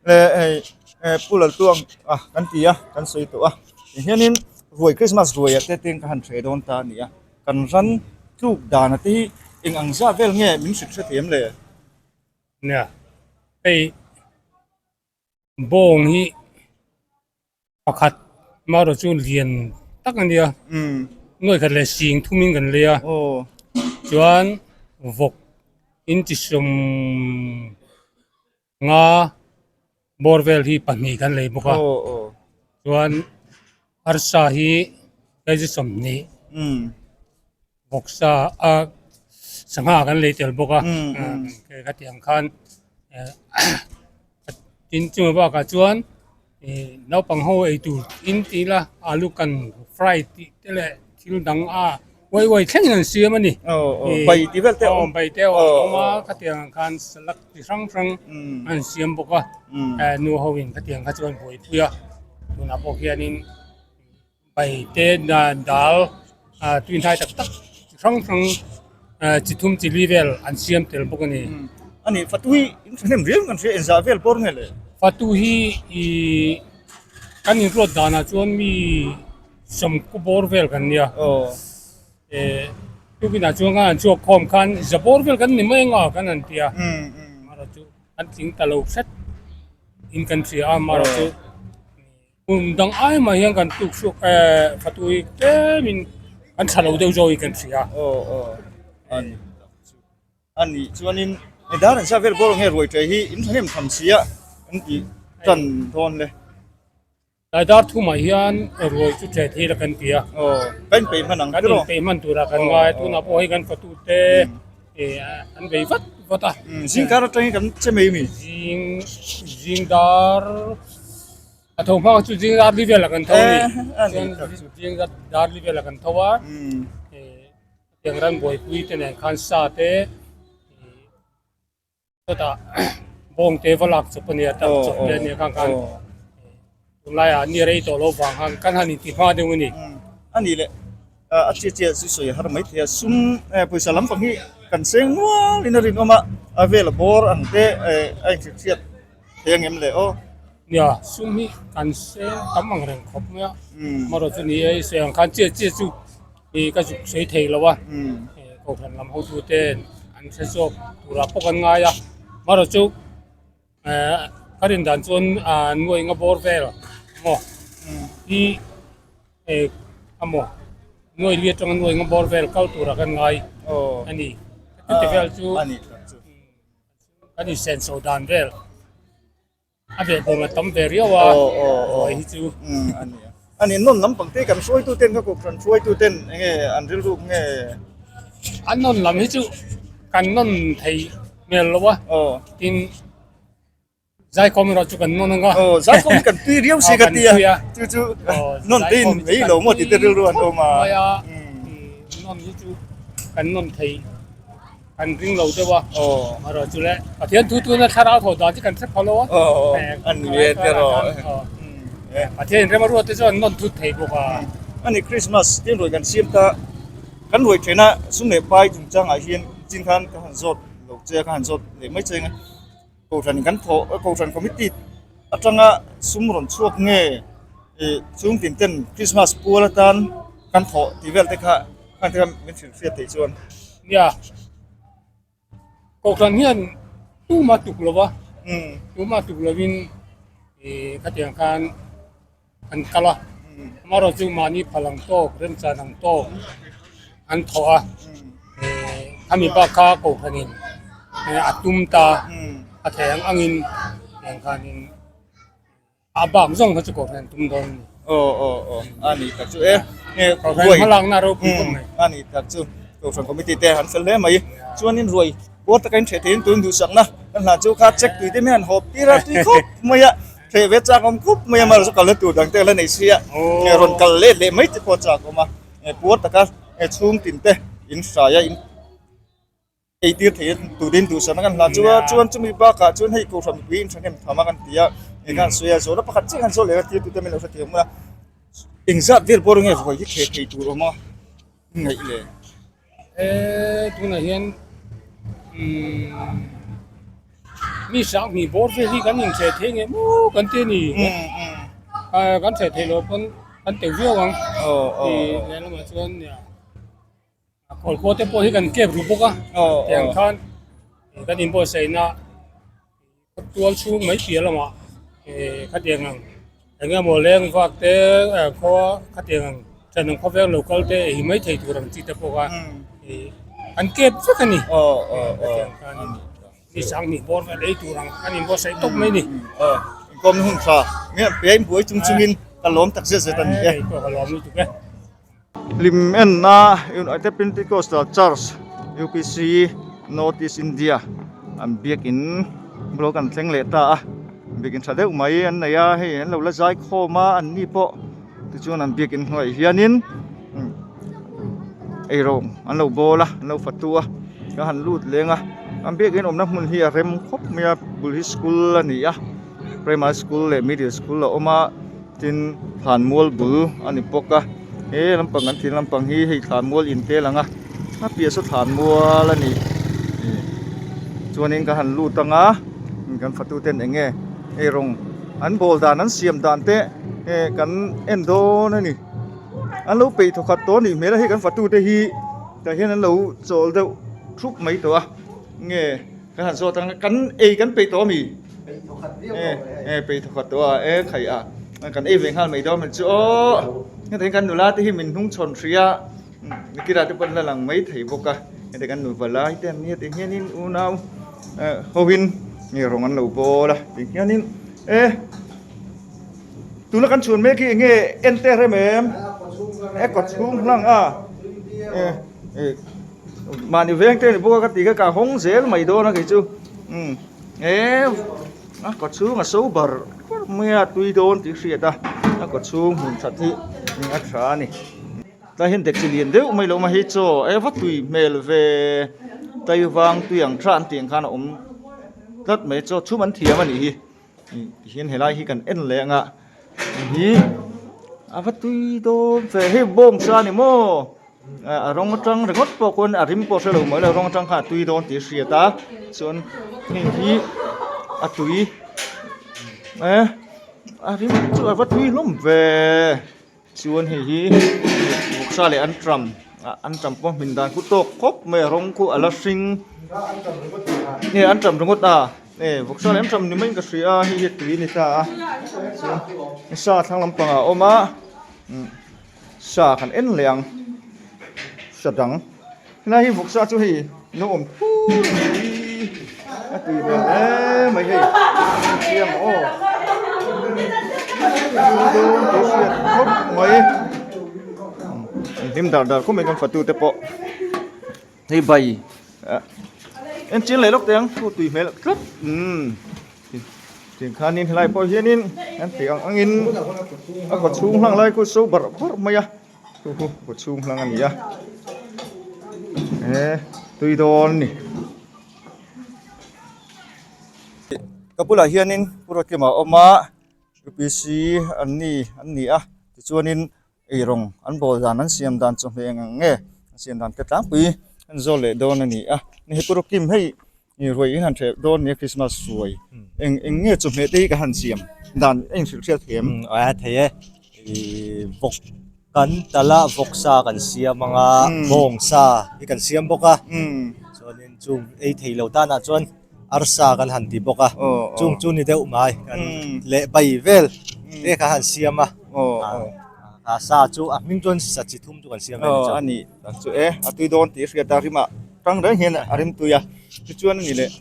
leh hei Pu Laltluang a kan ti a, kan sawi tawh a, tihianin ruai Krismas ruaiah te tin ka han hreh dawn ta a ni a. Kan ran tluk dana te hi eng ang zah vel nge min hrilh hre thiam le? Nia, hei bawng hi pakhat marawh chu lian tak a nia, nuai khat leh sing thumin kan lei a, chuan vawk intisawm nga bawr vel hi pahnih kan lei bawk a chuan arsa hi kg 20 vawksa a sangha kan lei tel bawk a khatiang khan tin chumi bakah chuan Ih naupang ho ei tur in ti ila alu kan fry tih te leh thil dang a uai uai thlengin an siam a ni. Ih bai tih vel te a awm. Bai te a awm a khatiang ang khan salad chi hrang hrang an siam bawk a nu ho in khatiang kha chu an buaipui a tunah pawh hianin Bai te dal tui hnai tak tak chi hrang hrang chi thum chi li vel an siam tel bawk a ni. A ni, Fatu hi in thahnem riau kan hria inzah vel bawr nge le? Fatu hi ih kan inruat danah chuan mi sawmku bawr vel kan nia. Eh tukinah chuan kan han chhuak khawm khan za bawr vel kan ni mai anga kan han ti a. Amaherawhchu kan tling ta lo hret in kan hria a, amaherawhchu. Kum dang ai mah hian kan tuk chhuak eh fatu hi tlem in kan tha lo deuh zawk hi kan hria. Aw aw a ni tak chu a nih chuanin he dar an sa vel bawr nge ruai ṭe hi in thahnem tham si a an tih tan dawn le. Tlai dar thumah hian ruai chu ṭe thei la kan ti a. Aw kan inpeih hman ang Kan inpeih hman turah kan ngai a tunah pawh hei kan fatu te eh an bei vat vat a. Zingkar atangin kan che mai mi. Zing zing dar. A tho hma chu zing dar li velah kan tho a ni. Chuan zing dar li velah kan tho a. Tiang ran buaipui te nen khan sa te chutah bawng te va lak chawp a nia tak chawp te a nia khan khan tunlaiah ni rei tawh lo vang khan kan han inti hma deuh a ni. A nih leh a chiah chiah chu sawi har mai thei a sum pawisa lampang hi kan seng nual in a rinawm a a vel a bawr ang te a inhrilhhriat thei ang em le aw. Nia, sum hi kan seng tam ang reng khawp mai a, amaherawh chu ni e, i sawi ang khan chiah chiah chu i ka zuk sawi thei lo a, kohhran lam hotu ten an hre zawk turah pawh kan ngai a, amaherawh chu ka rin dan chuan nuai nga bawr vel maw hi amaw nuai li atanga nuai nga bawr vel kal turah kan ngai a ni, chuti vel chu. Kan insenso dan vel a ve bawm a tam ve riau a ruai hi chu. A ni a, a ni nawn lampang te kan hruaitu ten ka kohhran hruaitu ten enge an rilruk nge? An nawn lam hi chu kan nawn thei hmel lo a, tin zaikhawm erawh chu kan nawn ang a. Aw zaikhawm hi kan tui riau si ka ti a, chu chu nawn te in mai lo maw tih te rilru an awm a. Nawn hi chu kan nawn thei. Kan ring lo deuh a, erawh chu le Pathian thu tuna thlarau tho dan chu kan hre pha lo a, Pathian inrem a ruat te chuan nawn thut thei bawk a. A ni Christmas tin ruai kan siam ta, kan ruai thena sum leh pai chungchangah hian chin khan ka han zawt lo che a, ka han zawt leh mai che ang a. Kohhran kan thawh Kohhran committee atanga sum rawn chhuak nge ih chhung tin ten Christmas pual atan kan thawh tih vel te kha khang te kha min hrilh hriat theih chuan. Nia, Kohhran hian tuma tuk lo va, tuma tuk lovin ih khatiang khan an kal a, amaherawhchu chu mahni phal ang tawk, remchan ang tawk an thawh a, eh khami bak kha kohhranin a tum ta a theih ang angin tiang khanin a bak zawng kha chu kohhran tum dawn a ni. Aw aw aw a ni tak chu e kohhran hmalakna ropui khawp mai. A ni tak chu kohhran committee te an fel hle mai chuanin ruai puar taka in hreh theihin tun duhsakna kan hlan chu kha check tui te hian an hawp tir a tui khawp mai a. Theh ve chak awm khup mai a mar chu kalna tur dang te la nei sia nge rawn kal let leh mai te pawh chak awm a nge puar taka nge chhung tin te in hrai a in ei tir thei turin duhsakna kan hlan chu a chuan chumi bakah chuan hei kohhran mipui in thahnem tham a kan ti a nge khan sawi a zawhna pakhat chiah khan sawi leh a tir tute min lo hrethiam a engzat vel pawh nge vawi hi theh thei tur awm a ngaih le. Eee tunah hian umm mi sanghnih bawr vel hi kan inchhe thei nge maw kan ti a ni ah kan chhe theih loh pawn kan teuh viau ang ih lehlamah chuan kawlkaw te pawh hi kan kep ru bawk a tiang khan kan inbuatsaihna. Tual chhung mai piah lamah eh khatiang ang eng emaw leng vak te eh khaw khatiang ang thenawm khawvel lo kal te ei mai thei tur ang chi te pawh kha ih an kep vek a ni khatiang khan mi sanghnih bawr vel ei tur ang an inbuatsaih tawp mai a ni. Inkawm hun tha nge pia inbuai chung chungin ka lawm tak zet zet a ni e. Ka lawm lutuk e. Hlim enna United Pentecostal Church UPC North East India an biakin bul kan thleng leh ta a biakin tha deuh mai an nei a hei an lo la zai khawm a an ni pawh tichuan an biakin hnuaiah hianin eirawng an lo bawl a an lo fatu a ka han lut leng a an biakin awmna hmun hi a rem khawp mai a bul hi school a ni a primary school leh middle school a awm a. Tin thlanmual bul a ni bawk a he lampang kan thil lampang hi hei thlanmual in te lang a a piah saw thlanmual a ni ih chuanin ka han lut ang a kan fatu ten eng nge hei rawng an bawl dan an siam dan te eh kan en dawn a ni an lo peih thawkhat tawh a nih hmel a hei kan fatu te hi tah hian an lo chawl deuh thup mai tawh a nge. Kan han zawt ang kan ei kan peih tawh a mi? E e peih thawkhat tawh a e khaih a kan ei ve nghal mai dawn min chu aw hetiang kan nula te hi min hnung chhawn hrih a nikira te pawh an la lang mai thei bawk a hetiang kan nupa lai te an nia tih hianin unau hovin nge rawng an lo bawl a tih hianin e tuna kan chhun mek hi eng nge en te rem em e kawchhung hlang a e e. Mahni veng te ni bawk a ka tih kha ka hawng zel mai dawn a kei chu umm he a kaw chhung a so bar bar mai a tui dawn tih hriat a a kaw chhung hmun that hi a tha a ni tlai hian dekchi lian deuh mai lo awm a hei chaw e va tui hmel ve taivang tui ang tha an tih ang khan a awm tlat mai chaw chhum an thiam a nih hi tihian helai hi kan en leh ang a hi a va tui dawn ve hei bawng sa a ni maw. A rawng atang ringawt pawh khawn a rim pawh a hrelo mai lo rawng atang khan a tui dawn tih a hriat a chuan heng hi a tui eh a rim chu a va tui hlawm ve chuan hei hi vawksa leh anṭam anṭam pawh hmin dan khu tawk khawp mai a rawng khu a la hring nge anṭam ringawt a e vawksa leh anṭam ni maiin ka hria a hei hi a tui a ni ta a chuan sa thlang lampangah a awm a. Sa kan en leh ang sa dang helai hi vawksa chu hei lo awm thur mai a tui hmel hle mai hei a chiang aw tui dawn tih hriat khawp mai hlim dar dar khawp mai kan fatu te pawh hei bai en chiang leh lawk teh ang thu tui hmel tlat umm. Tiang khanin helai pawh hianin an tih ang angin a kaw chhung hlang lai khu so barh barh mai a chu chu kaw chhung hlang a ni a e tui dawn a ni. Ka bulah hianin Pu Rawkima a awm a UPC an ni an ni a tichuanin eirawng an bawl dan an siam dan chawhmeh eng ang nge an siam dan te tlangpui an zawt leh dawn a ni a ni hei Pu Rawkim hei. Ruai in han hreh dawn nia Christmas ruai eng eng nge chawhmeh te hi ka han siam dan a inhrilh hriat thiam. A thei e, ih vawk kan tal a vawk sa kan siam ang a bawng sa hi kan siam bawk a chuanin chung ei thei lo tanah chuan arsa kan han ti bawk a chung chu ni deuh mai kan leh bai vel te kha han siam a a sa chu a hming chuan sa chi thum chu kan siam a ni. Tak chu e, a tui dawn tih hriat a rimah tang reng hian a rim tui a, tichuan a ni leh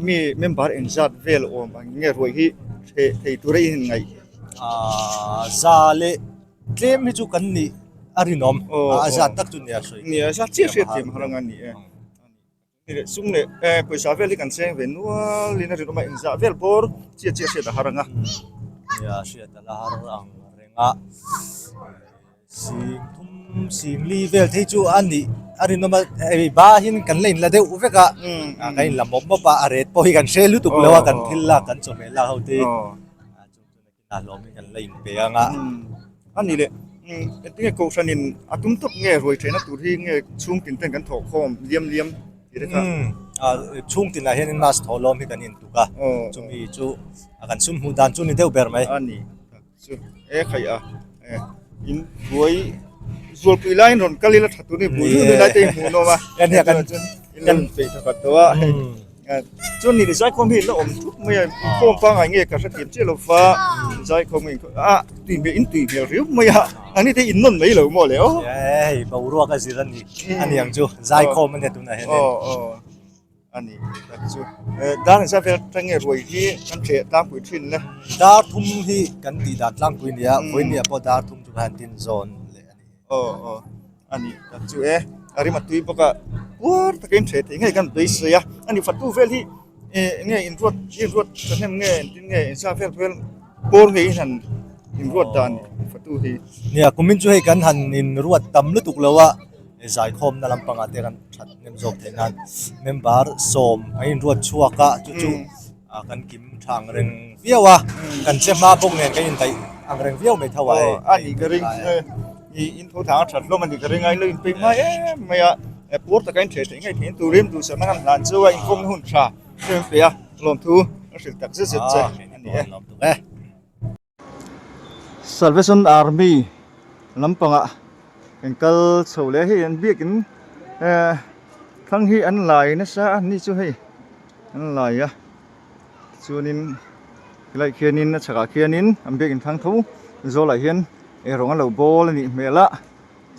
mi member engzat vel awm ang nge ruai hi hreh thei tura i inngaih? Aaa za leh tlem hi chu kan nih a rinawm, a zat tak chu nia sawi. Nia zat chiah hriat thiam har anga ni e. Sum leh pawisa vel hi kan cheng ve nual in a rinawm a, inzah vel bawr chiah chiah hriat a har ang a. Nia hriat a la har ang reng a, sing thum sing li vel thei chu a nih a rinawm a, hei bahin kan la inla deuh vek a, kan inla mawp mawp a, a ret pawh hi kan hre lutuk lo a, kan thil lak kan chawhmeh lak ho te. A hlawmin kan la inpe ang a. A ni le, engtinge Kohhranin a tum tawp nge ruai theihna tur hi nge chhung tin ten kan thawh khawm liam liam tih te kha? Chhung tinah hianin mass thawh lawm hi kan intuk a, chumi chu kan sum hmuh dan chu ni deuh ber mai. A ni, chu e khaih a, in ruai zualpui laiin rawn kal ila tha tur ni, bul deuh deuh lai te in hmuh nawm a, in lo inpeih tha khat tawh a. Chuan ni zaikhawm hi la awm thup mai a, inkhawm pangngai nge ka hrethiam chiah lo va, zaikhawm nge inkhawm ah tui hmel in tui hmel riau mai a, an ni te in nawn mai lo maw le aw. Hei boruak a zir a ni a ni ang chu zaikhawm a nia tunah hian. Aw aw a ni tak chu dar engzat vel atang nge ruai hi kan hreh tlangpui thin le. Dar thum hi kan tih dan tlangpui a nia, vawinia pawh dar thum chu ka han tin zawn leh a ni. Aw aw a ni tak chu e a rim a tui bawk a puar takin hreh theih ngei kan beisei a a ni fatu vel hi eh nge inruat inruat thahnem nge engtin nge insa vel vel pawr ngei in han inruat dan fatu hi. Nia kumin chu hei kan han inruat tam lutuk lo a zaikhawmna lampangah te kan that hnem zawk theih nan member sawm a inruat chhuak a chu chu A kan kim tha ang reng viau a, kan che hma bawk nen kan indaih ang reng viau mai tho a hei. A nih ka ring i in tho thang a that hlawm a nih ka ring a, in lo inpeih hma em mai a, puar taka in hreh theih ngei theih turin duhsakna kan hlan chu a inkhawmna hun tha hriat peih a, lawmthu a hrilh tak zet zet che a ni e. Salvation Army lampangah kan kal chho leh a hei an biakin eh thlang hi an lai nasa a ni chu hei an lai a chuanin helaiah khianin a chhakah khianin an biakin thlang tho zawlah hian eirawng a lo bawl a nih hmel a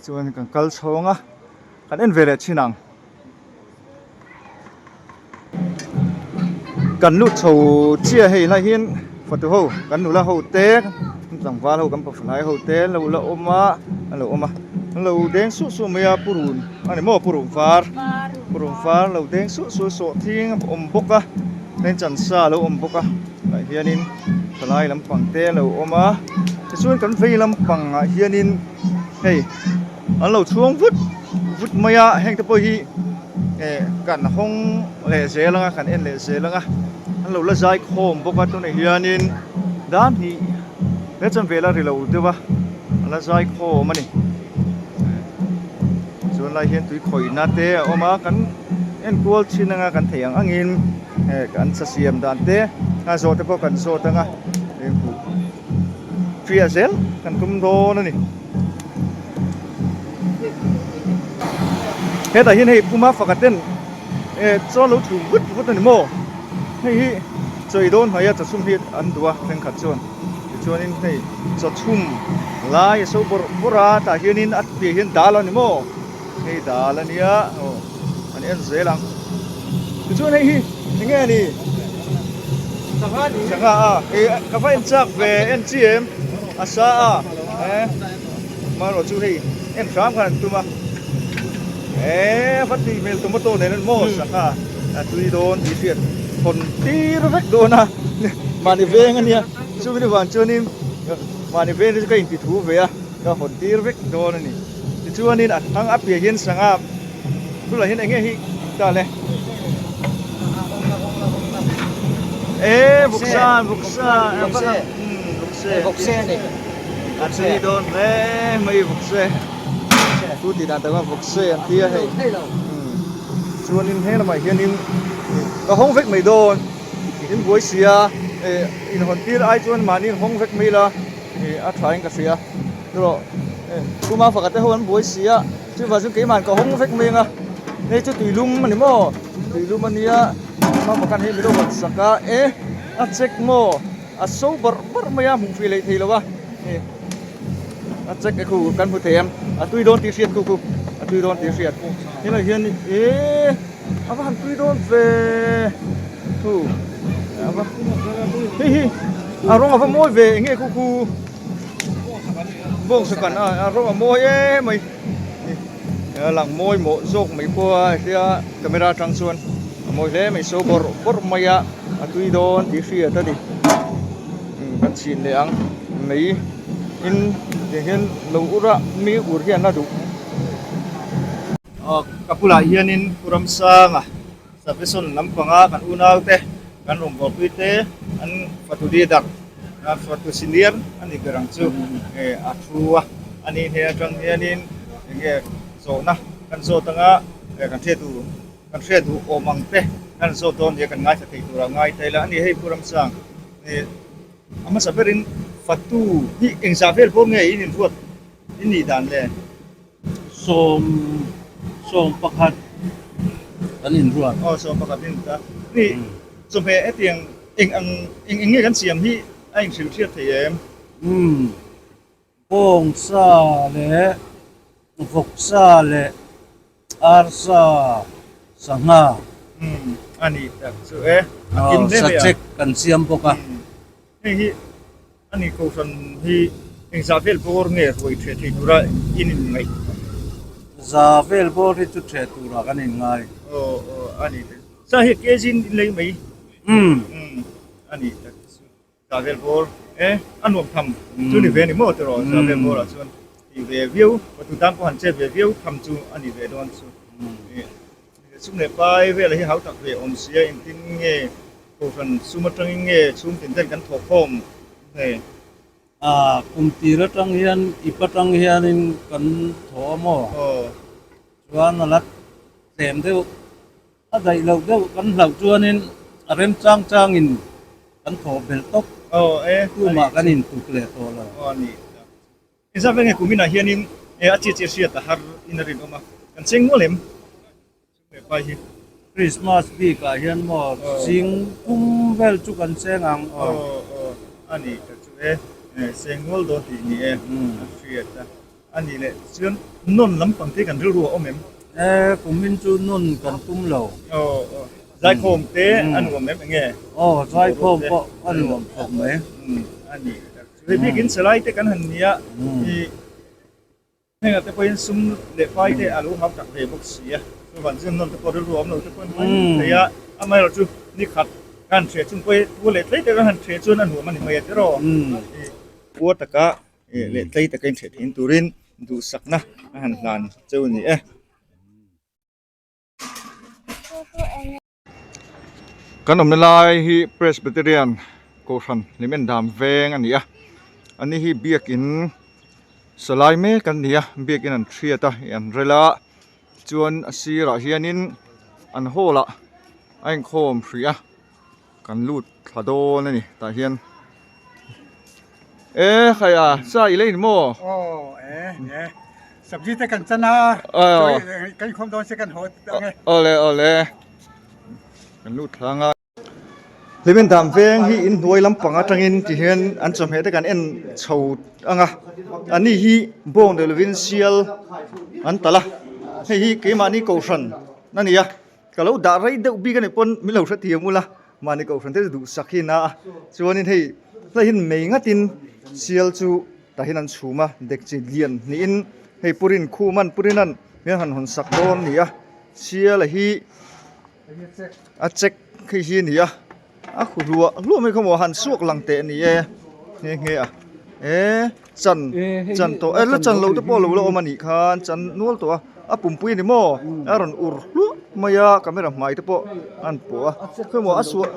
chuan kan kal chhawng a kan en ve leh thin ang. Kan lut chho chiah hei lai hian fatu ho kan nula ho te kan tlangval ho kan pafanai ho te an lo la awm a an lo awm a an lo deng suh suh mai a purun a ni maw purun var purun var lo deng suh suh sawh thing a awm bawk a heng chansa a lo awm bawk a tah hianin thalai lampang te a lo awm a tichuan kan vei lampangah hianin hei. An lo chhuang vut vut mai a, heng te pawh hi eh kan hawng leh zel ang a, kan en leh zel ang a, an lo la zai khawm bawk a tunah hianin dan hnih he chan vel a ri lo deuh a, a la zai khawm a ni. Chuan lai hian tui khawihna te a awm a, kan en kual thin ang a, kan theih ang angin eh an sa siam dan te a zawh te pawh kan zawt ang a, heng fiah zel kan tum dawn a ni. Hetah hian hei puma faka ten eh chaw lo chhum vut vut a ni maw? Hei hi chaw ei dawn hnaih a chawchhum hi an duh a thenkhat chuan tichuanin hei chawchhum lai a so bawrh bawrh a tah hianin a piah hian dal a ni maw? Hei dal a nia aw an en zel ang tichuan hei hi eng nge a ni? Sangha a eh ka va en chak ve en chi em a sa a eh marawh chu hei en hram khan an tum a eh va tih hmel tomato nen an maw sangha a tui dawn tih hriat hawn tir vek dawn a mahni veng a nia chumi vang chuanin mahni veng te chu ka inti thu ve a ka hawn tir vek dawn a ni. Tichuanin a thang a piah hian sangha bulah hian enge hi ta le e vawksa vawksa vawkse vawkse ani a tui dawn hle mai vawkse chu tih dan takah vawkse an tia hei chuanin he lamah hianin. Ka hawng vek mai dawn. In buai sia eh inhawn tir ai chuan mahni in hawng vek mai ila ih a tha in ka hria. Erawh eh Puma faka te ho an buai sia chuvang chuan keimah ka hawng vek mai anga hei chu tuilum a ni maw tuilum a nia Puma faka hi min lo hawn sak a eh a check maw a so barh barh mai a hmuh fih leh thei lo a eh a check e khu kan hmu thei em a tui dawn tih hriat khu khu a tui dawn tih hriat helai hian eh a va han tui dawn ve khu a va hei hi a rawng a va mawi ve eng nge khu khu. Bawngsa kan a a rawng a mawi em mai a lang mawi mawh zawk mai pawh a hria camera atang chuan a mawi hle mai so bawrh bawrh mai a a tui dawn tih hriat a ni kan chhin leh ang mei in tiang hian lo ur a mi ur hian a duh. Aw ka bulah hianin Pu Ramsanga Safeson lampanga kan unaute kan rawngbawlpui te an fatu leader fatu senior a ni ber ang chu a thu a a nih hne atang hianin eng nge zawhna kan zawt anga kan hriat duh kan hriat duh awm ang te kan zawt dawn nia kan ngaithla thei tura ngai ta ila a ni hei Pu Ramsang a hmasa berin fatu hi engzah vel pawh nge in inruat in nih dan le? Sawm 11 kan inruat. Aw 11 in ta. Ni chawhmeh hetiang eng ang eng eng nge kan siam hi a inhrilh hriat thei em? Umm bawngsa leh vawksa leh arsa sangha. Umm a ni tak chu e. A kim hle mai a. Sachek kan siam bawk a. Hei hi A ni kohhran hi engzah vel bawr nge ruai ṭheh thei tura in inngaih? Za vel bawr hi chu ṭheh turah kan inngai. Aw aw a ni tak. Sa hi kg in in lei mai. Umm. Umm a ni tak chu. Za vel bawr e a nuam tham chu ni ve a ni maw tiraw za vel bawrah chuan tih ve viau tu tan pawh han chet ve viau tham chu a ni ve dawn chu. Sum leh pai velah hi hau tak ve awm sia engtin nge Kohhran sum atangin nge chhung tin ten kan thawk khawm nge? A, kum tir atang hian ip atang hianin kan thaw a maw? Aw. Chuan a la tlem deuh, a daih loh deuh kan hlauh chuanin a remchang changin kan thawh belh tawp. Aw e. Tumah kan intuk leh tawh lo. Aw a ni. Engzat vel nge kuminah hianin a chiah chiah hriat a har in a rinawm a, kan cheng nual em? Hepa hi. Christmas bik ah hian maw zing kum vel chu kan cheng ang aw. Aw aw a ni ka chu e cheng nual dawn tih ni e a hriat a a nih leh chuan nawn lampang te kan rilru a awm em? E kumin chu nawn kan tum lo. Aw aw zaikhawm te a nuam em enge? Aw zaikhawm pawh a nuam khawp mai. A ni ka chu hei bikin salai te kan han nia i. Hengah te pawhin sum leh pai te a lo hau tak ve bawk si a, chuvang chuan nawn te pawh rilru a awm lo te pawhin mai thei a, amaherawh chu ni khat ka han hreh chung pawh hi pu leh tlei taka han hreh chuan a nuam a ni mai a tiraw? Puar taka leh tlei taka inhreh theih turin duhsakna a han hlan cheu a ni e. Kan awmna lai hi Presbyterian Kohhran Hlimen Dam veng a ni a, ani hi biakin salai mek an ni a, biakin an hriat a an rel a, chuan a sirah hianin an hall ah a inkhawm hrih a, kan lut thla dawn a ni tah hian e khai a sa i la in maw? Aw e e sabji te kan chan a kan inkhawm dawn se kan haw ang e. Awle awle kan lut thla anga. Hlimen dam veng hi in hnuai lampang atangin ti hian an chawhmeh te kan en chho anga ani hi bawng deuh lovin sial an talh a hei hi keimahni kohhran a ni a. Ka lo dah rei deuh bik a nih pawn min lo hrethiam ula, mahni kohhran te chu duhsak hi na a, chuanin hei hlai hian mei ngatin sial chu tah hian an chhum a, dekchi lian hnihin hei purin khuman purinan min han hawn sak dawn a ni a, sial a hi a chek hei hi a ni a. A khu hluah hluah mai kha maw han suak lang teh ni e nghe nghe a e chan chan tawh e la chan loh te pawh a lo la awm a nih khan chan nual tawh a a pumpui a ni maw a rawn ur hluah mai a camera hmai te pawh a han pawh a khawi maw a suah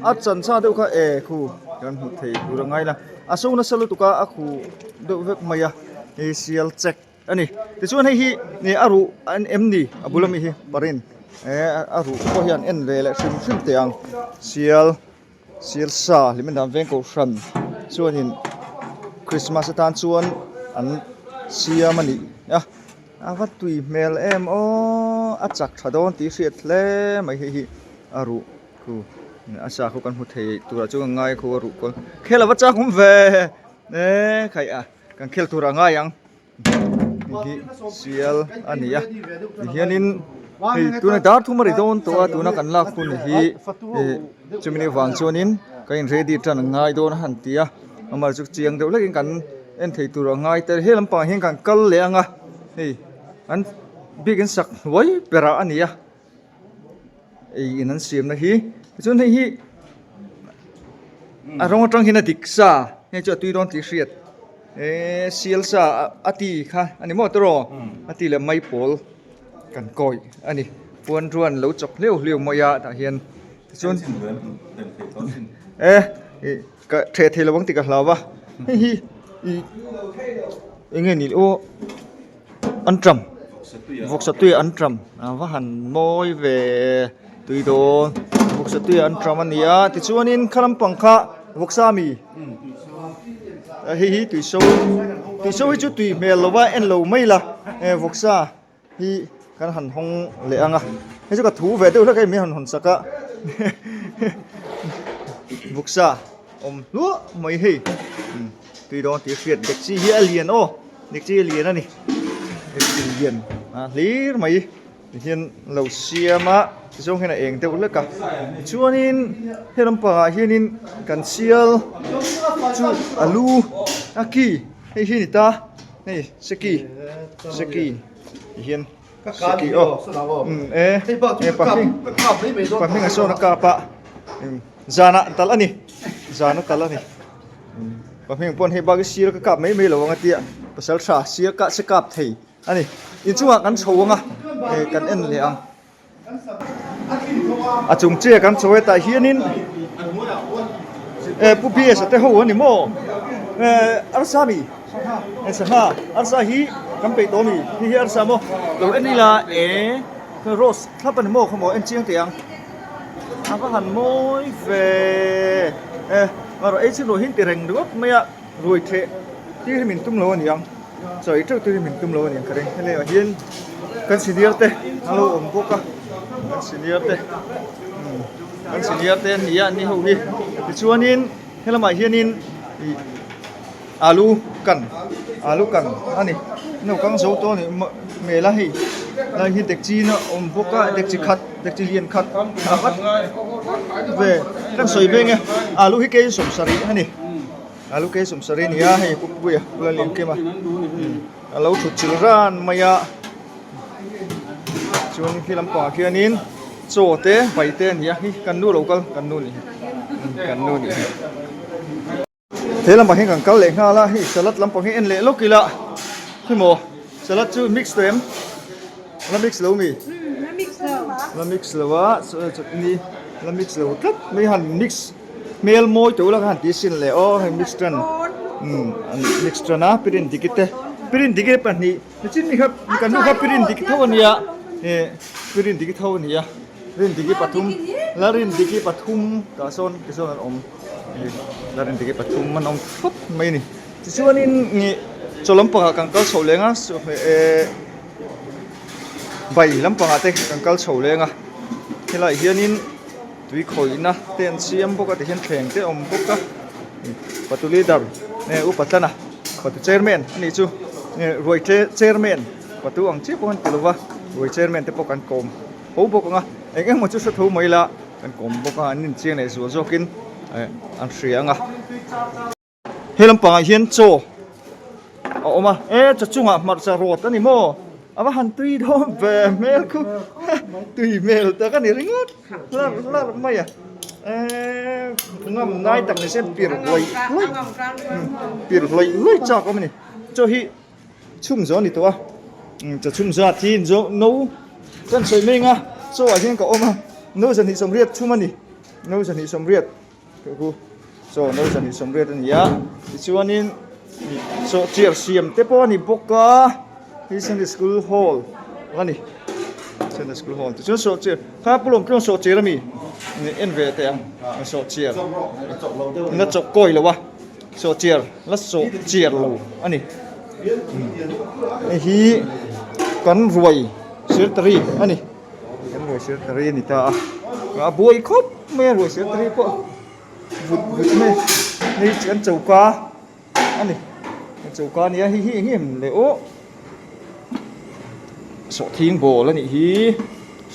a chan sa deuh kha e khu kan hmu thei tur a ngai la a so nasa lutuk a a khu deuh vek mai a hei sial chek a ni tichuan hei hi a ruh an em ni a bul ami hi parin. eh a ruh pawh hian en ve leh hrim hrim teh ang sial sial sa hlim dan veng kohhran chuanin Christmas atan chuan an siam a nih a a va tui hmel em aw a chak tha dawn tih hriat hle mai hei hi a ruh khu a sa khu kan hmu thei turah chuan ka ngai khu a ruh kual khel a va chak awm ve eh khaih a kan khel tur a ngai ang. Hei hi sial a ni a tihianin hei tuna dar thum a ri dawn tawh a tuna kan lak hun hi ih chumi ni vang chuanin kan in ready tan a ngai dawn a han ti a amah chu chiang deuh hlekin kan en thei tur a ngai tel he lampangah hian kan kal leh ang a hei an biakin sak hnuai berah a ni a. Ei in an siamna hi tichuan hei hi a rawng atang hian a dik sa hei chu a tui dawn tih hriat eee sial sa a ti kha a ni maw tawh a ti leh mai pawl kan kawi a ni puan ruan lo chawp hleuh hleuh mai a tah hian tichuan e ih ka theh thei lo ang tih ka hlau a hei hi ih eng nge ni aw. An ṭam vawksa tui an ṭam a va han mawi ve tui dawn vawksa tui an ṭam a ni a tichuanin kha lampang kha vawksa mi hei hi tuiso tuiso hi chu tui hmel lo va en lo mai la eh vawksa hi kan han hawng leh ang a hei chu ka thu ve deuh hlek a hei min han hawn sak a vawksa awm hluah mai hei tui dawn tih hriat dekchi hi a lian aw. Dekchi a lian a ni dekchi lian a hlir mai tihian lo siam a tizawng hian a eng deuh hlek a tichuanin he lampangah hianin kan sial chu a lu a ki hei hi a ni ta hei seki seki tihian seki aw umm e pahnih a sawn a kap a zanah talh a ni zan a talh a ni. Pahming pawn hei bak hi sir ka kap mai mai lo ang a tia pasal tha sir kah se kap thei a ni inchungah kan chho ang a eh kan en leh ang a chung chiah kan chho hetah hianin eh pu BS a te ho a ni maw eh arsa mi eh sangha arsa hi kan peih tawh a mi hei hi arsa maw lo en ila eh rose thlap a ni maw khawmaw en chiang teh ang. A va han mawi ve e erawh ei chin ruah hi an ti reng ringawt mai a ruai theh tir hi min tum lo a ni ang chaw ei teuh tir hi min tum lo a ni ang ka ring helai ah hian kan senior te an lo awm bawk a kan senior te umm kan senior te an ni a an ni ho hi tichuanin helamah hianin ih. Alu kan alu kan a ni naupang zo tawh a nih hmel a hei lai hi dekchi na awm bawk a dekchi khat dekchi lian khat a vat ve kan sawi veng e alu hi kei sawmsarih a ni alu kei sawmsarih a ni a hei pupuia bula lian kem a a lo thut chil ran mai a chuan khi lampangah khianin chaw te bai te a ni a hei kan nu lo kal kan nu nih hi kan nu nih hi. He lamah hian kan kal leh nghal a, hei salad lampang hi en leh lawk ila hemaw salad chu mix tawh em? La mix lo mi? La mix lo. La mix lo a, chutni la mix lo tlat mai han mix hmel mawi tawh ula ka han ti sin leh aw hei mix tan umm an mix tan a pirin diki te pirin diki pahnih nichin mi kha kan nu kha pirin diki tho ania eh pirin diki tho ania rin diki pathum la rin diki pathum tah sawn tisawn an awm. La rin diki pathum an awm thawt mai a ni tichuanin ih chaw lampangah kan kal chho leng a eh bai lampangah te kan kal chho leng a helaiah hianin tui khawihna te an siam bawk a tihian thleng te a awm bawk a patu leader eh upa tlana patu chairman a nih chu eh ruai chairman patu ang chiah pawh an ti lova ruai chairman te pawh kan kawm ho bawk ang a eng emaw chu hre tho mai ila. Kan kawm bawk a, an inchiang leh zual zawkin eh an hria ang a. He lampangah hian chaw a awm a, e chaw chungah hmarcha rawt a ni maw? A va han tui dawn ve hmel khu tui hmel tak a ni ringawt hlarh hlarh mai a. E ngam ngai tak ni se pir hlawih hlawih pir hlawih hlawih chak awm a ni. Chaw hi Chhum zawh a ni tawh a, chaw chhum zat hi no kan sawi mai ang a, chaw ah hian ka awm a, no 280 chhum a ni, no 280 khu chaw no 280 a ni a, tichuanin chaw chair siam te pawh a ni bawk a, hei Sunday school hall a ni. Sunday School Hall tichuan sawhchiar kha pu lawm tluang sawhchiar ami en ve teh ang sawhchiar la chawk kawi lo a sawhchiar la sawhchiar lo a ni hei hi kan ruai secretary a ni kan ruai secretary a ni ta a a buai khawp mai a ruai secretary pawh vut vut mai hei kan choka. A ni choka a nia hei hi eng em le aw sawhthing ball a nih hi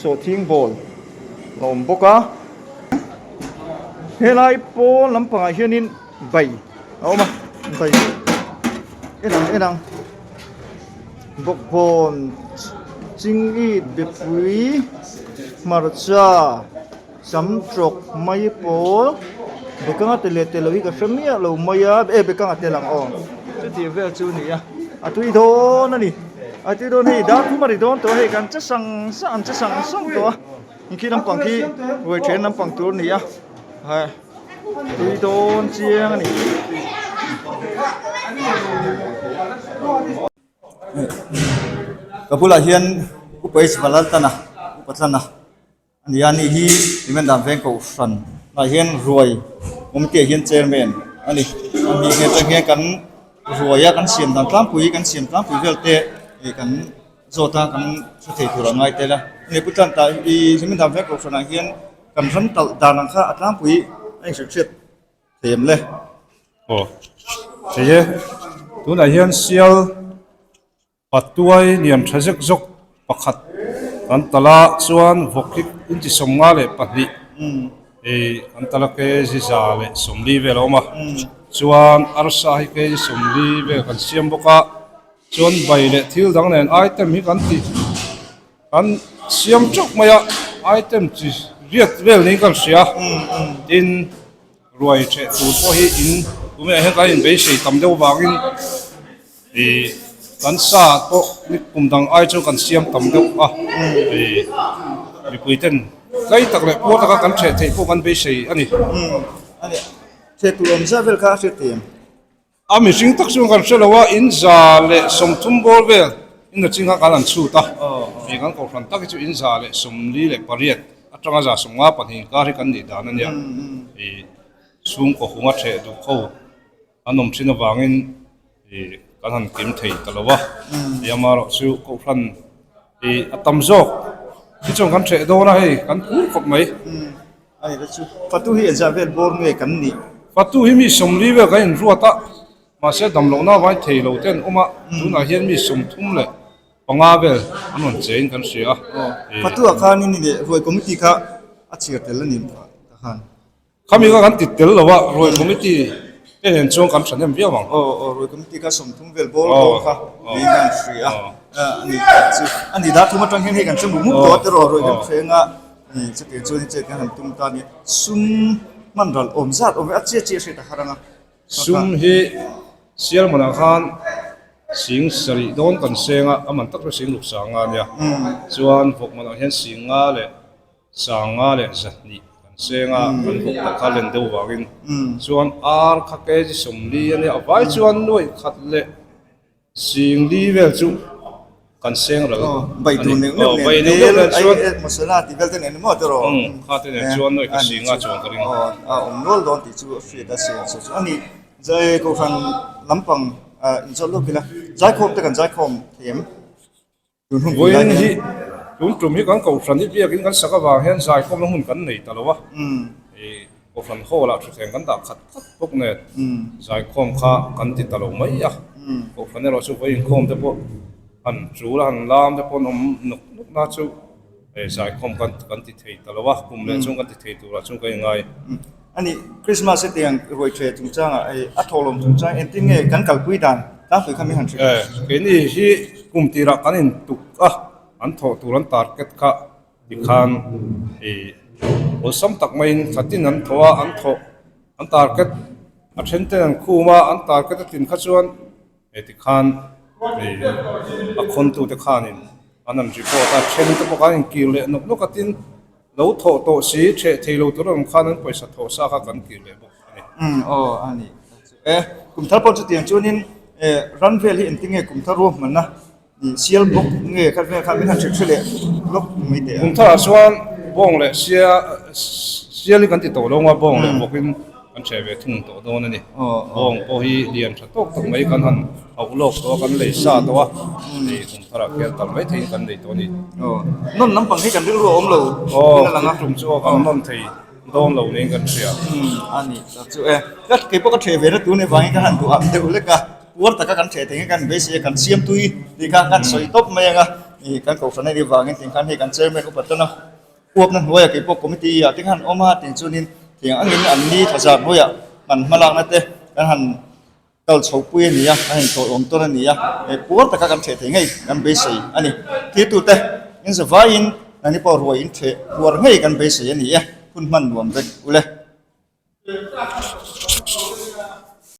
sawhthing ball a awm bawk a helai pawn lampangah hianin bai a awm a bai en ang en ang bawkbawn chingit bepui hmarcha. Sam trawk mai pawl bekang a tel leh tel lo hi ka hre miah lo mai a e bekang a tel ang aw chutih vel chu a ni a a tui dawn a ni a tui dawn hei dar thum a ri dawn tawh a hei kan che sang sang an che sang sang tawh a khi lampang khi ruai then lampang tur a ni a hei tui dawn chiang a ni. Ka bulah hian upa H Valaltana upa tlana. A ni a, ni hi Cement dan veng kohhran ah hian ruai committee ah hian chairman a ni. A ni hi atang hian kan ruai a kan siam dan tlangpui kan siam tlangpui vel te ih kan zawt a kan hre thei tur a ngai tel a. Hei pu Tlanta ih Cement dan veng kohhran ah hian kan ram talh dan ang kha a tlangpui a inhrilh hriat thei em le? Aw thei e, tunah hian sial Patuai lian tha zek zawk pakhat kan tal a chuan vawk hi inti 52 ih kan tal a kg za leh 40 vel a awm a chuan arsa hi kg 40 vel kan siam bawk a chuan bai leh thil dang nen item hi kan tih kan siam teuh mai a item chi riat vel niin kan hria tin. Ruai ṭheh tur pawh hi in tunah hian kan inbeisei tam deuh vangin ih kan sa pawh ni kum dang ai chu kan siam tam deuh a ih mipui ten tlai tak leh puar taka kan ṭheh theih pawh kan beisei a ni. Ṭheh tur awm zat vel kha a hriat thei em? A mihring tak chuan kan hre lo a, in 130 bawr vel in a ching kha kan han chhut a, hei kan kohhran tak hi chu in 148 atanga 152 inkar hi kan nih dan a nia, ih chhungkaw hunga ṭheh duh ho an awm thin avangin ih kan han kim thei ta lo a, hei amaherawh chu kohhran ih a tam zawk hi chuan kan ṭheh dawn a hei kan phur khawp mai. A ni ta chu. Fatu hi engzah vel bawr nge kan nih? Fatu hi mi 40 vel kan inruat a, mahse damlohna vai thei lo te an awm a, tunah hian mi 35 vel an rawn che in kan hria a. Fatu ah khan in leh ruai committee kha a chhiar tel a ni ta khan. Khami kha kan ti tel lo a, ruai committee te nen chuan kan thahnem viau ang. Aw aw ruai committee kha 30 vel bawr bawr kha niin kan hria a, a ni ta chu. A ni dar thum atang hian hei kan hre mup mup tawh a tiraw ruai kan thleng a. Chutiang chuan chet kan han tum ta a ni. Sum hman ral awm zat awm ve a chiah chiah hriat a har ang a. Sum hi Sialmanah khan 7000 dawn kan seng a, a man tak chu 6500 a nia. Chuan Vawkmanah hian 5502 kan seng a, kan vawk tak kha len deuh vangin. Chuan ar kha kg 40 a nia, a vai chuan nuaih khat leh Sing li vel chu kan seng ral a ni. Aw, bai neuh neuh nen chuan. Masala tih vel te nen maw tiraw? Umm, kha te nen chuan nuaih ka sing a chuan ka ring. Aw, a awm nual dawn tih chu a hriat a seng chu a ni. Zai Kohhran lampang inzawt lawk ila, zaikhawm te kan zaikhawm thei em? Tun hun pui lai Vawiin hi tun tum hi kan Kohhran hi biakin kan sak avang hian zaikhawmna hmun kan nei ta lo a. Kohhran hall ah thutthleng kan dah khat tlat bawk nen zaikhawm kha kan ti ta lo mai a. Kohhran erawh chu vawiin khawm te pawh han tul a han lam te pawh an awm nawk nawk na chu zaikhawm kan kan ti thei ta lo a, kum leh chung kan ti thei turah chuan ka inngai. A ni, Christmas hetiang ruai ṭhe chungchangah hei a thawhlawm chungchang engtin nge kan kalpui dan tlangpui kha min han hrilh. Keini hi kum tirah kan intuk a, an thawh tur an target kha tikhan ih awlsam tak maiin thlatin an thawh a, an thawh an target a then ten an khum a, an target a tlin kha chuan hei tikhan ih a khawntute khanin an han report a, then te pawh khan inkir leh nawk nawk a tin Lo thawh tawh si, ṭheh thei lo tur awm khan an pawisa thawh sa kha kan kir leh bawk a ni. Umm aw a ni e, kum thar pawh chutiang chuanin ran vel hi engtin nge kum thar ruahmanna sial bawk nge kha vel kha min han hrilh hre leh. lawk mai teh a. Kum tharah chuan bawng leh sia sial hi kan ti tawh lo ang a, bawng leh bawkin kan ṭheh ve thung tawh dawn a ni. Bawng pawh hi lian ṭha tawk tak mai kan han hauh lawk tawh a, kan lei sa tawh a, hei kum tharah khian tal mai theiin kan nei tawh a ni. Nawn lampang hi kan rilru a awm lo in a lang a. Tum chu aw kan nawn thei dawn lo niin kan hria. A ni tak chu e. Ka kei pawh ka ṭheh ve na tur nih vangin ka han duh ang deuh lek a. Puar taka kan ṭheh thei nge kan beisei a, kan siam tui tih kha kan sawi tawp mai ang a. Kan kohhran a nih vangin tih khan hei kan chairman upa tana uapna hnuaiah kei pawh committee ah te khan awm a tih chuanin thiang angin an ni thlazar hnuaiah kan hmalakna te kan han kal chho pui a ni a, kan intawiawm tawn a ni a, he puar taka kan ṭheh thei ngei kan beisei a ni. Thirtute in zavaiin nangni pawh ruai in ṭheh puar ngei kan beisei a ni e, hun hman nuam vek ule.